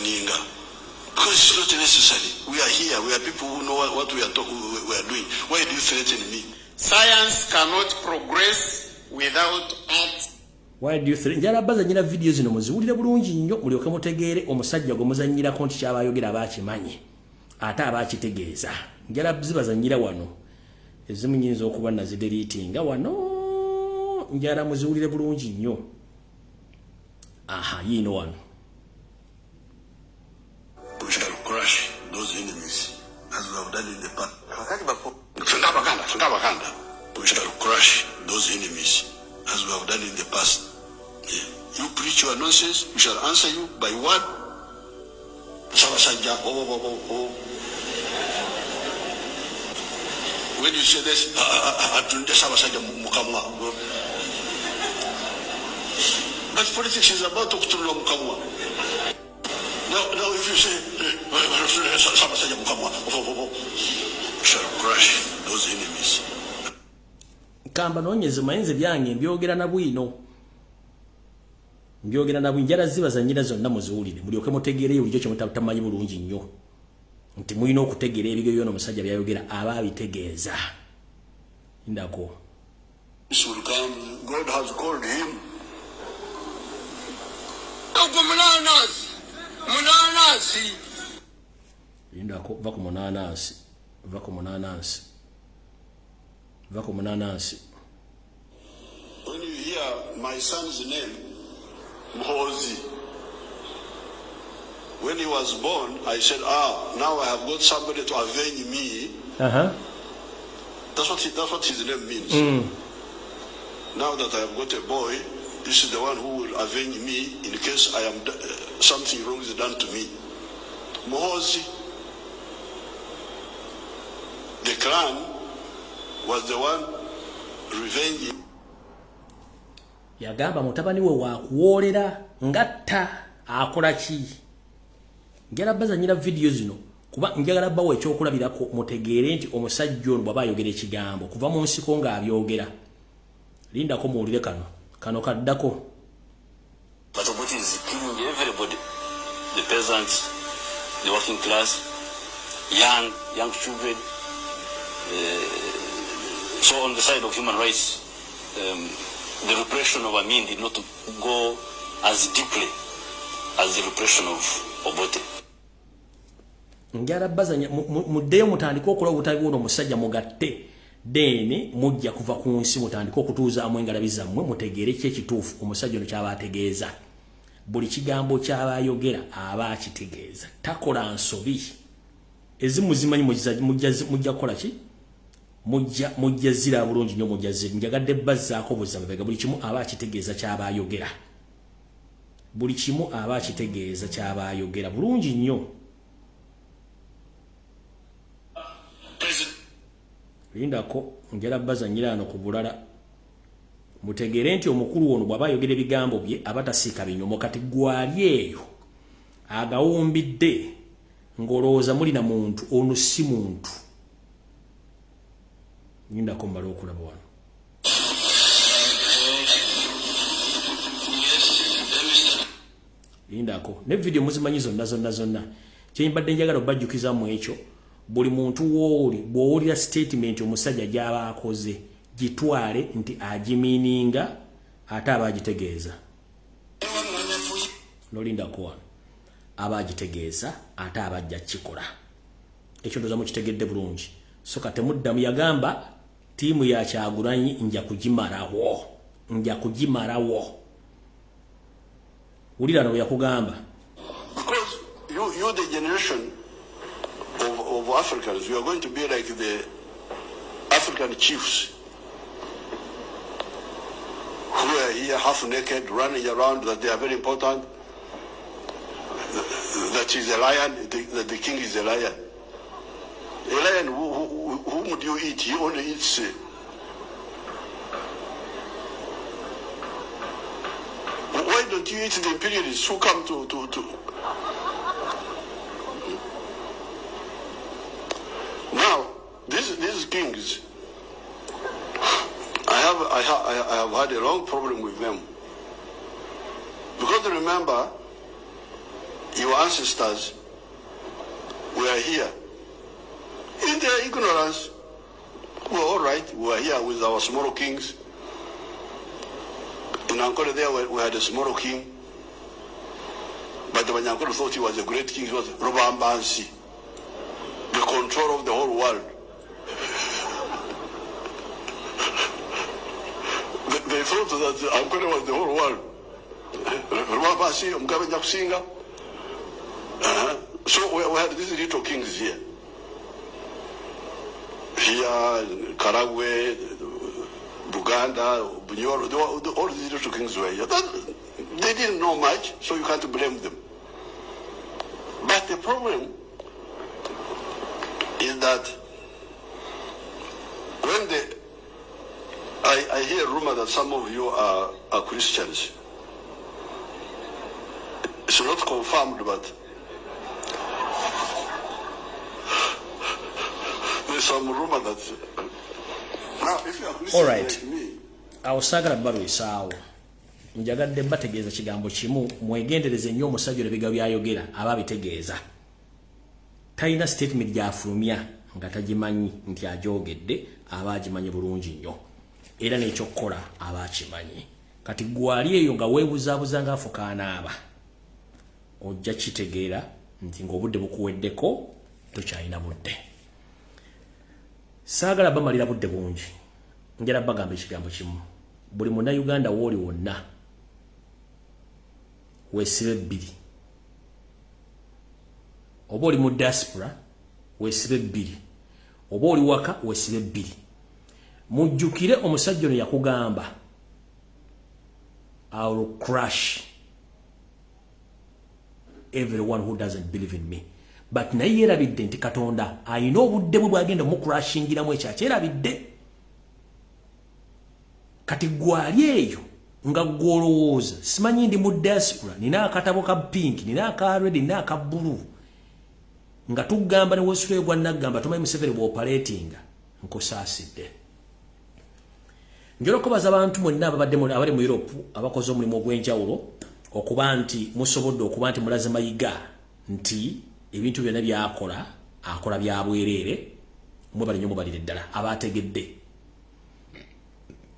because it's not necessary. We are here. We are people who know what we are doing. Why do you threaten me? Science cannot progress without arts. Why do you threaten? Njala bazannyira vidiyo zino muziwulire bulungi nnyo mulyoke mutegeere omusajja gwe muzannyirako nti ky'abayogera aba akimanyi ate aba akitegeeza. Njala zibazannyira wano ezimu nnyinza okuba nazideliitinga wano. Njala muziwulire bulungi nnyo. Aha, yiino wano. We shall crush those enemies as we have done in the past. We shall crush those enemies as we have done in the past. Yeah. You preach your nonsense, we shall answer you by word. When you say this, but politics is about okutunula mukamwa. Now if you say, shall crush those enemies. Kamba noonyeze mayenze byange mbyogera na bwino. Mbyogera na bwino. Njala zibazannyira zonna muziwulire. Mulyoke mutegeereyo bulijjo kye mutamanyi bulungi nnyo. Nti mulina okutegeera ebigambo byonna omusajja by'ayogera aba abitegeeza. Ndako. This will come. God has called him. Munanasi. Lindako, va ku munanasi. Va ku munanasi. Va ku munanasi. When you hear my son's name, Muhoozi, when he was born, I said, now I have got somebody to avenge me. Uh-huh. That's what his name means. Now that I have got a boy, this is the one who will avenge me in case I am something wrong is done to me. Muhoozi, the clan was the one revenging. Yagamba mutabani we wakuwoolera ngatta akola ki? Njagala bazannyira vidiyo zino kuba njagala bawa ekyokulabirako mutegeere nti omusajja ono bw'aba ayogera ekigambo kuva mu nsiko ng'abyogera. Lindako muwulire kano. Kano kaddako. But Obote is killing everybody. The peasants, the working class, young children. So on the side of human rights, the repression of Amin did not go as deeply as the repression of Obote. Njala bazanya muddeyo mutandike okola obutabi buno omusajja mugatte then mujja kuva ku nsi mutandike okutuuzaamu engalabi zammwe mutegeere ki ekituufu omusajja ono ky'aba ategeeza. Buli kigambo ky'aba ayogera aba akitegeeza. Takola nsobi. Ezimu zimanyi mujja kukola ki? Mujja zira bulungi nnyo mujja zira. Njagadde bazzaako buzza mabega. Buli kimu aba akitegeeza ky'aba ayogera. Buli kimu aba akitegeeza ky'aba ayogera bulungi nnyo. Lindako njala bazannyira ano ku bulala. Mutegeere nti omukulu ono bw'aba ayogera ebigambo bye aba tasiika binyomo. Kati gwali eyo agawumbidde ng'olowooza mulina muntu, ono si muntu. Lindako mmale okulaba wano. Lindako ne vidiyo muzimanyi zonna zonna zonna. Kye mbadde njagala obajjukizamu ekyo. Buli muntu w'oli bw'owulira statement omusajja gy'aba akoze gitwale nti agimiininga ate aba agitegeeza. Nolindako wano. Aba agitegeeza ate aba ajja kukikola. Ekyo ndowooza mukitegedde bulungi. So kati muddamu yagamba Tiimu ya Kyagulanyi nja kugimalawo, nja kugimalawo. Wulira no yakugamba. Because you the generation of Africans, you are going to be like the African chiefs who are here half naked, running around, that they are very important, that is a lion, that the king is a lion. A lion, whom do you eat? He only eats. Why don't you eat the imperialists who come to... Now, these kings, I have had a long problem with them. Because remember, your ancestors were here. In their ignorance, we were all right. We were here with our small kings. In Ankole there, we had a small king. But the Banyankole thought he was a great king. He was Rubambansi, the control of the whole world. They thought that Ankole was the whole world. Rubambansi, Mugabe Nyakusinga. So we had these little kings here. Here, Karagwe, Buganda, Bunyoro, all these little kings were here. They didn't know much, so you can't blame them. But the problem is that when I hear a rumor that some of you are Christians. It's not confirmed, but there's some rumor that now if you are Christian all right. Like me, awo saagala balwisaawo. Njagadde mbategeeza kigambo kimu, mwegendereze nnyo omusajja ebigambo byayogera aba abitegeeza. Talina statement gy'afulumya nga tagimanyi nti agyogedde, aba agimanyi bulungi nnyo. Era n'ekyokukola aba akimanyi. Kati gwali eyo nga weebuzaabuza ng'afukaanaaba, ojja kitegeera nti ng'obudde bukuweddeko tokyalina budde. Saagala bamalira budde bungi. Njala bagamba ekigambo kimu. Buli munnayuganda w'oli wonna weesibe bbiri. Oba oli mu diaspora weesibe bbiri. Oba oli waka weesibe bbiri. Mujjukire omusajja ono yakugamba, I will crush everyone who doesn't believe in me. But naye yeerabidde nti Katonda alina obudde bwe bw'agenda omucrushingiramu ekyo akyerabidde. Kati gwali eyo nga gw'olowooza simanyi ndi mu diaspora, nina akatabo ka pink, nina aka red, nina aka blue, nga tugamba ne weesula gwa naggamba tomanyi Museveni bw'opaleetinga, nkusaasidde. Njala okubaza abantu mwenna ababadde abali mu Europe abakoze omulimu ogw'enjawulo okuba nti musobodde okuba nti mulaze Mayiga nti ebintu byonna by'akola akola bya bwereere, mwebale nnyo mubalire ddala abategedde.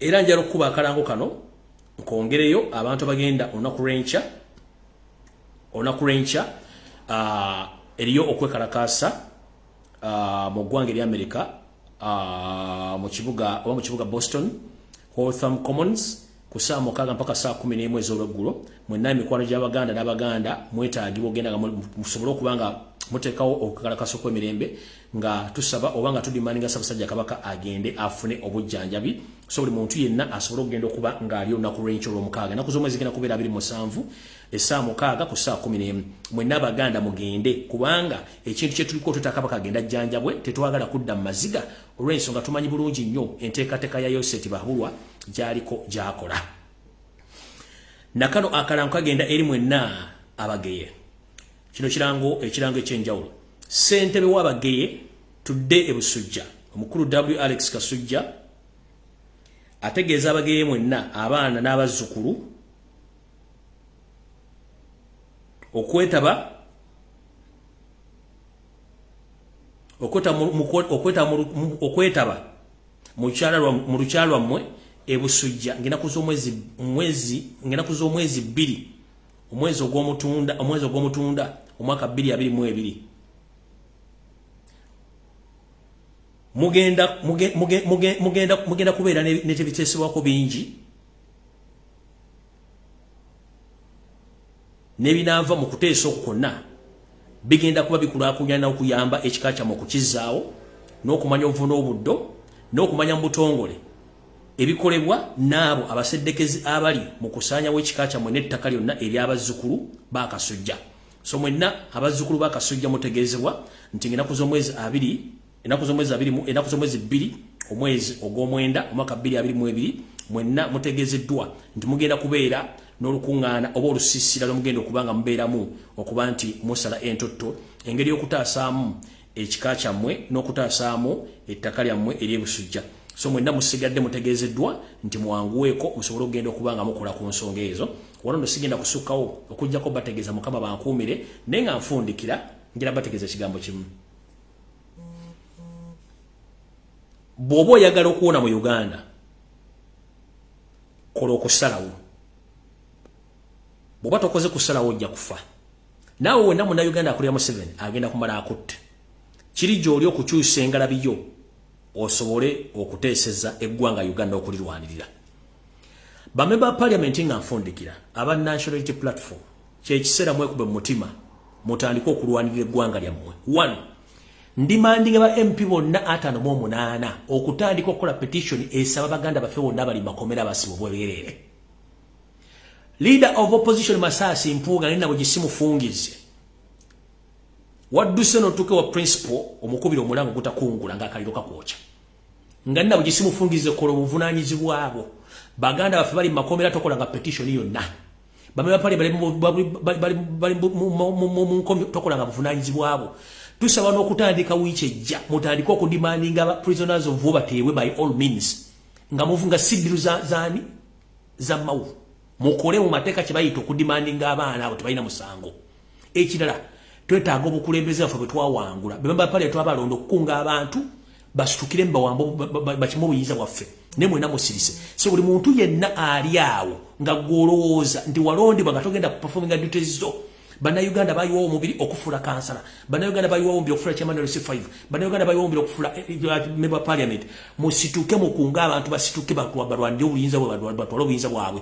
Era njala okukuba akalango kano nkongereyo abantu abagenda olunaku lw'enkya eriyo okwekalakaasa mu ggwanga erya Amerika, mu kibuga oba mu kibuga Boston, Waltham Commons, ku ssaawa 6 mpaka ssaawa 11 ez'olweggulo. Mwenna emikwano gy'Abaganda n'Abaganda mwetaagibwa ogenda nga musobole okuba nga muteekawo okwekalakaasa okw'emirembe nga tusaba oba nga tudimandinga Ssaabasajja Kabaka agende afune obujjanjabi. So buli muntu yenna asobole okugenda okuba ng'ali olunaku lw'enkya olw'omukaaga, ennaku z'omwezi zigenda kubeera 27 essaawa 6 ku ssaawa 11. Mwenna Abaganda mugende, kubanga ekintu kye tuliko tutaka Kabaka agenda ajjanjabwe, tetwagala kudda mu maziga olw'ensonga tumanyi bulungi nnyo enteekateeka ya Yoseti Bahulwa gy'aliko gy'akola. Nakano akalango kagenda eri mwenna Abageye. Kino kirango ekirango eky'enjawulo. Ssentebe w'Abageye tudde e Busujja, omukulu W Alex Kasujja ategeeza Abageye mwenna abaana n'abazzukulu okwetaba mu lukyalo lwammwe e Busujja ng'ennaku z'omwezi 2 omwezi ogw'omutunda omwaka 2022. Mugenda mugenda kubeera n'ebiteesebwako bingi n'ebinaava mu kuteesa okwo kwonna bigenda kuba bikulaakulanya okuyamba ekika kyammwe okukizzaawo n'okumanya obuvu n'obuddo n'okumanya mu butongole ebikolebwa n'abo abaseddekezi abali mu kusaanyawo ekika kyammwe n'ettaka lyonna ery'abazzukulu ba Kasujja. So mwenna abazzukulu ba Kasujja mutegeezebwa nti ng'ennaku z'omwezi abiri ennaku z'omwezi abiri mu ennaku z'omwezi bbiri omwezi ogw'omwenda omwaka 2022 mwenna mutegeezeddwa nti mugenda kubeera n'olukuŋŋaana oba olusiisira lwe mugenda okuba nga mubeeramu okuba nti musala entotto engeri y'okutaasaamu ekika kyammwe n'okutaasaamu ettaka lyammwe ery'ebusujja. So mwenna musigadde mutegeezeddwa nti mwanguweeko musobole okugenda okuba nga mukola ku nsonga ezo. Wano nno sigenda kusukkawo okuggyako bategeeza Mukama bankuumire, naye nga nfundikira njala bategeeza ekigambo kimu. Bw'oba oyagala okuwona mu Uganda, kola okusalawo. Bw'oba tokoze kusalawo ojja kufa. Naawe wenna Munnayuganda akulira Museveni agenda kumala akutte. Kiri gy'oli okukyusa engalabi yo osobole okuteeseza eggwanga Uganda okulirwanirira. Bamemba ba parliament nga nfundikira aba National Unity Platform kyekiseera mwekube mu mutima mutandike okulwanirira eggwanga lyammwe. One, ndimandinga ba MP bonna 58 okutandika okukola petition esaba baganda baffe bonna abali makomera abasibwa obwereere. Leader of opposition Masasi Mpuuga ne nabo gisimufungize. Wadduse n'otuuka wa principal omukubira omulango gutakungula ng'akaliro kakwokya. Nga nabo gisimufungize kola obuvunaanyizibwa bwo. Baganda baffe bali makomera tokola nga petition yonna. Bamwe bapale bali mu nkomyo tokola nga buvunaanyizibwa bwo. Tusaba n'okutandika wiiki ejja mutandike okudimandinga ba prisoners of war bateebwe by all means. Nga muvunga siddiru zaani za mawu. Mukole mu mateeka kye bayita okudimandinga abaana abo tebalina musango. Ekirala twetaaga obukulembeze bwaffe bwe twawangula. Be bamba pale twabalonda okukunga abantu basitukire mbawambo bakime obuyinza bwaffe. Ne mwena musirise. So buli muntu yenna ali awo nga gw'olowooza nti walondebwa nga togenda kuperforminga duties zo. Bannayuganda bayiwawo omubiri okufuula kansala. Bannayuganda bayiwawo omubiri okufuula chairman LC5. Bannayuganda bayiwawo omubiri okufuula member of parliament. Musituke mukunge abantu basituke balwanire obuyinza bwe batwale obuyinza bwabwe.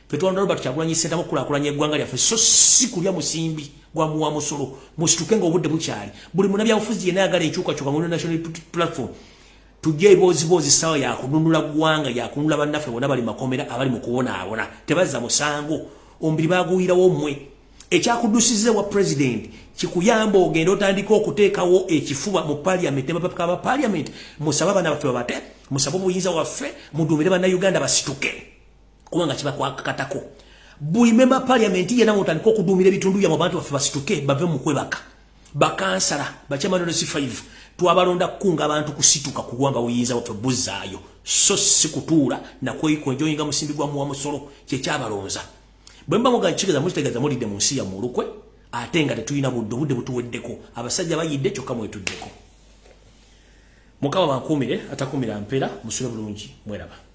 Ffe twalonda Robert Kyagulanyi Ssentamu okukulaakulanya eggwanga lyaffe so si kulya musimbi gwa muwa musolo. Musituke ng'obudde bukyali. Buli munnabyabufuzi yenna ayagala enkyukakyuka mu National Platform tujje ebooziboozi ssaawa ya kununula ggwanga ya kununula bannaffe bonna bali makomera abali mu kubonaabona tebazza musango omubiri baguwirawo mmwe. Ekyakuddusizza ewa president kikuyamba ogende otandike okuteekawo ekifuba mu parliament ne babaka ba parliament musabe abaana baffe babate musabe obuyinza waffe muduumire bannayuganda basituke kubanga kibakwakatako. Buli member parliament yenna mutandike okuduumira ebitundu byammwe abantu baffe basituke bave mu kwebaka. Bakansala bachairman C5 twabalonda kukunga abantu kusituka kuwamba buyinza bwaffe buzzaayo so si kutuula na kwenjoyinga musimbi gwa muwa musolo kyekyabalonza. Bwe mba muga kitegeeza mukitegeeza mulidde mu nsi yammwe olukwe ate nga tetulina budde obudde butuweddeko abasajja bayidde kyokka mwetuddeko. Mukama bankuumire atakuumira mpeera musule bulungi mweraba.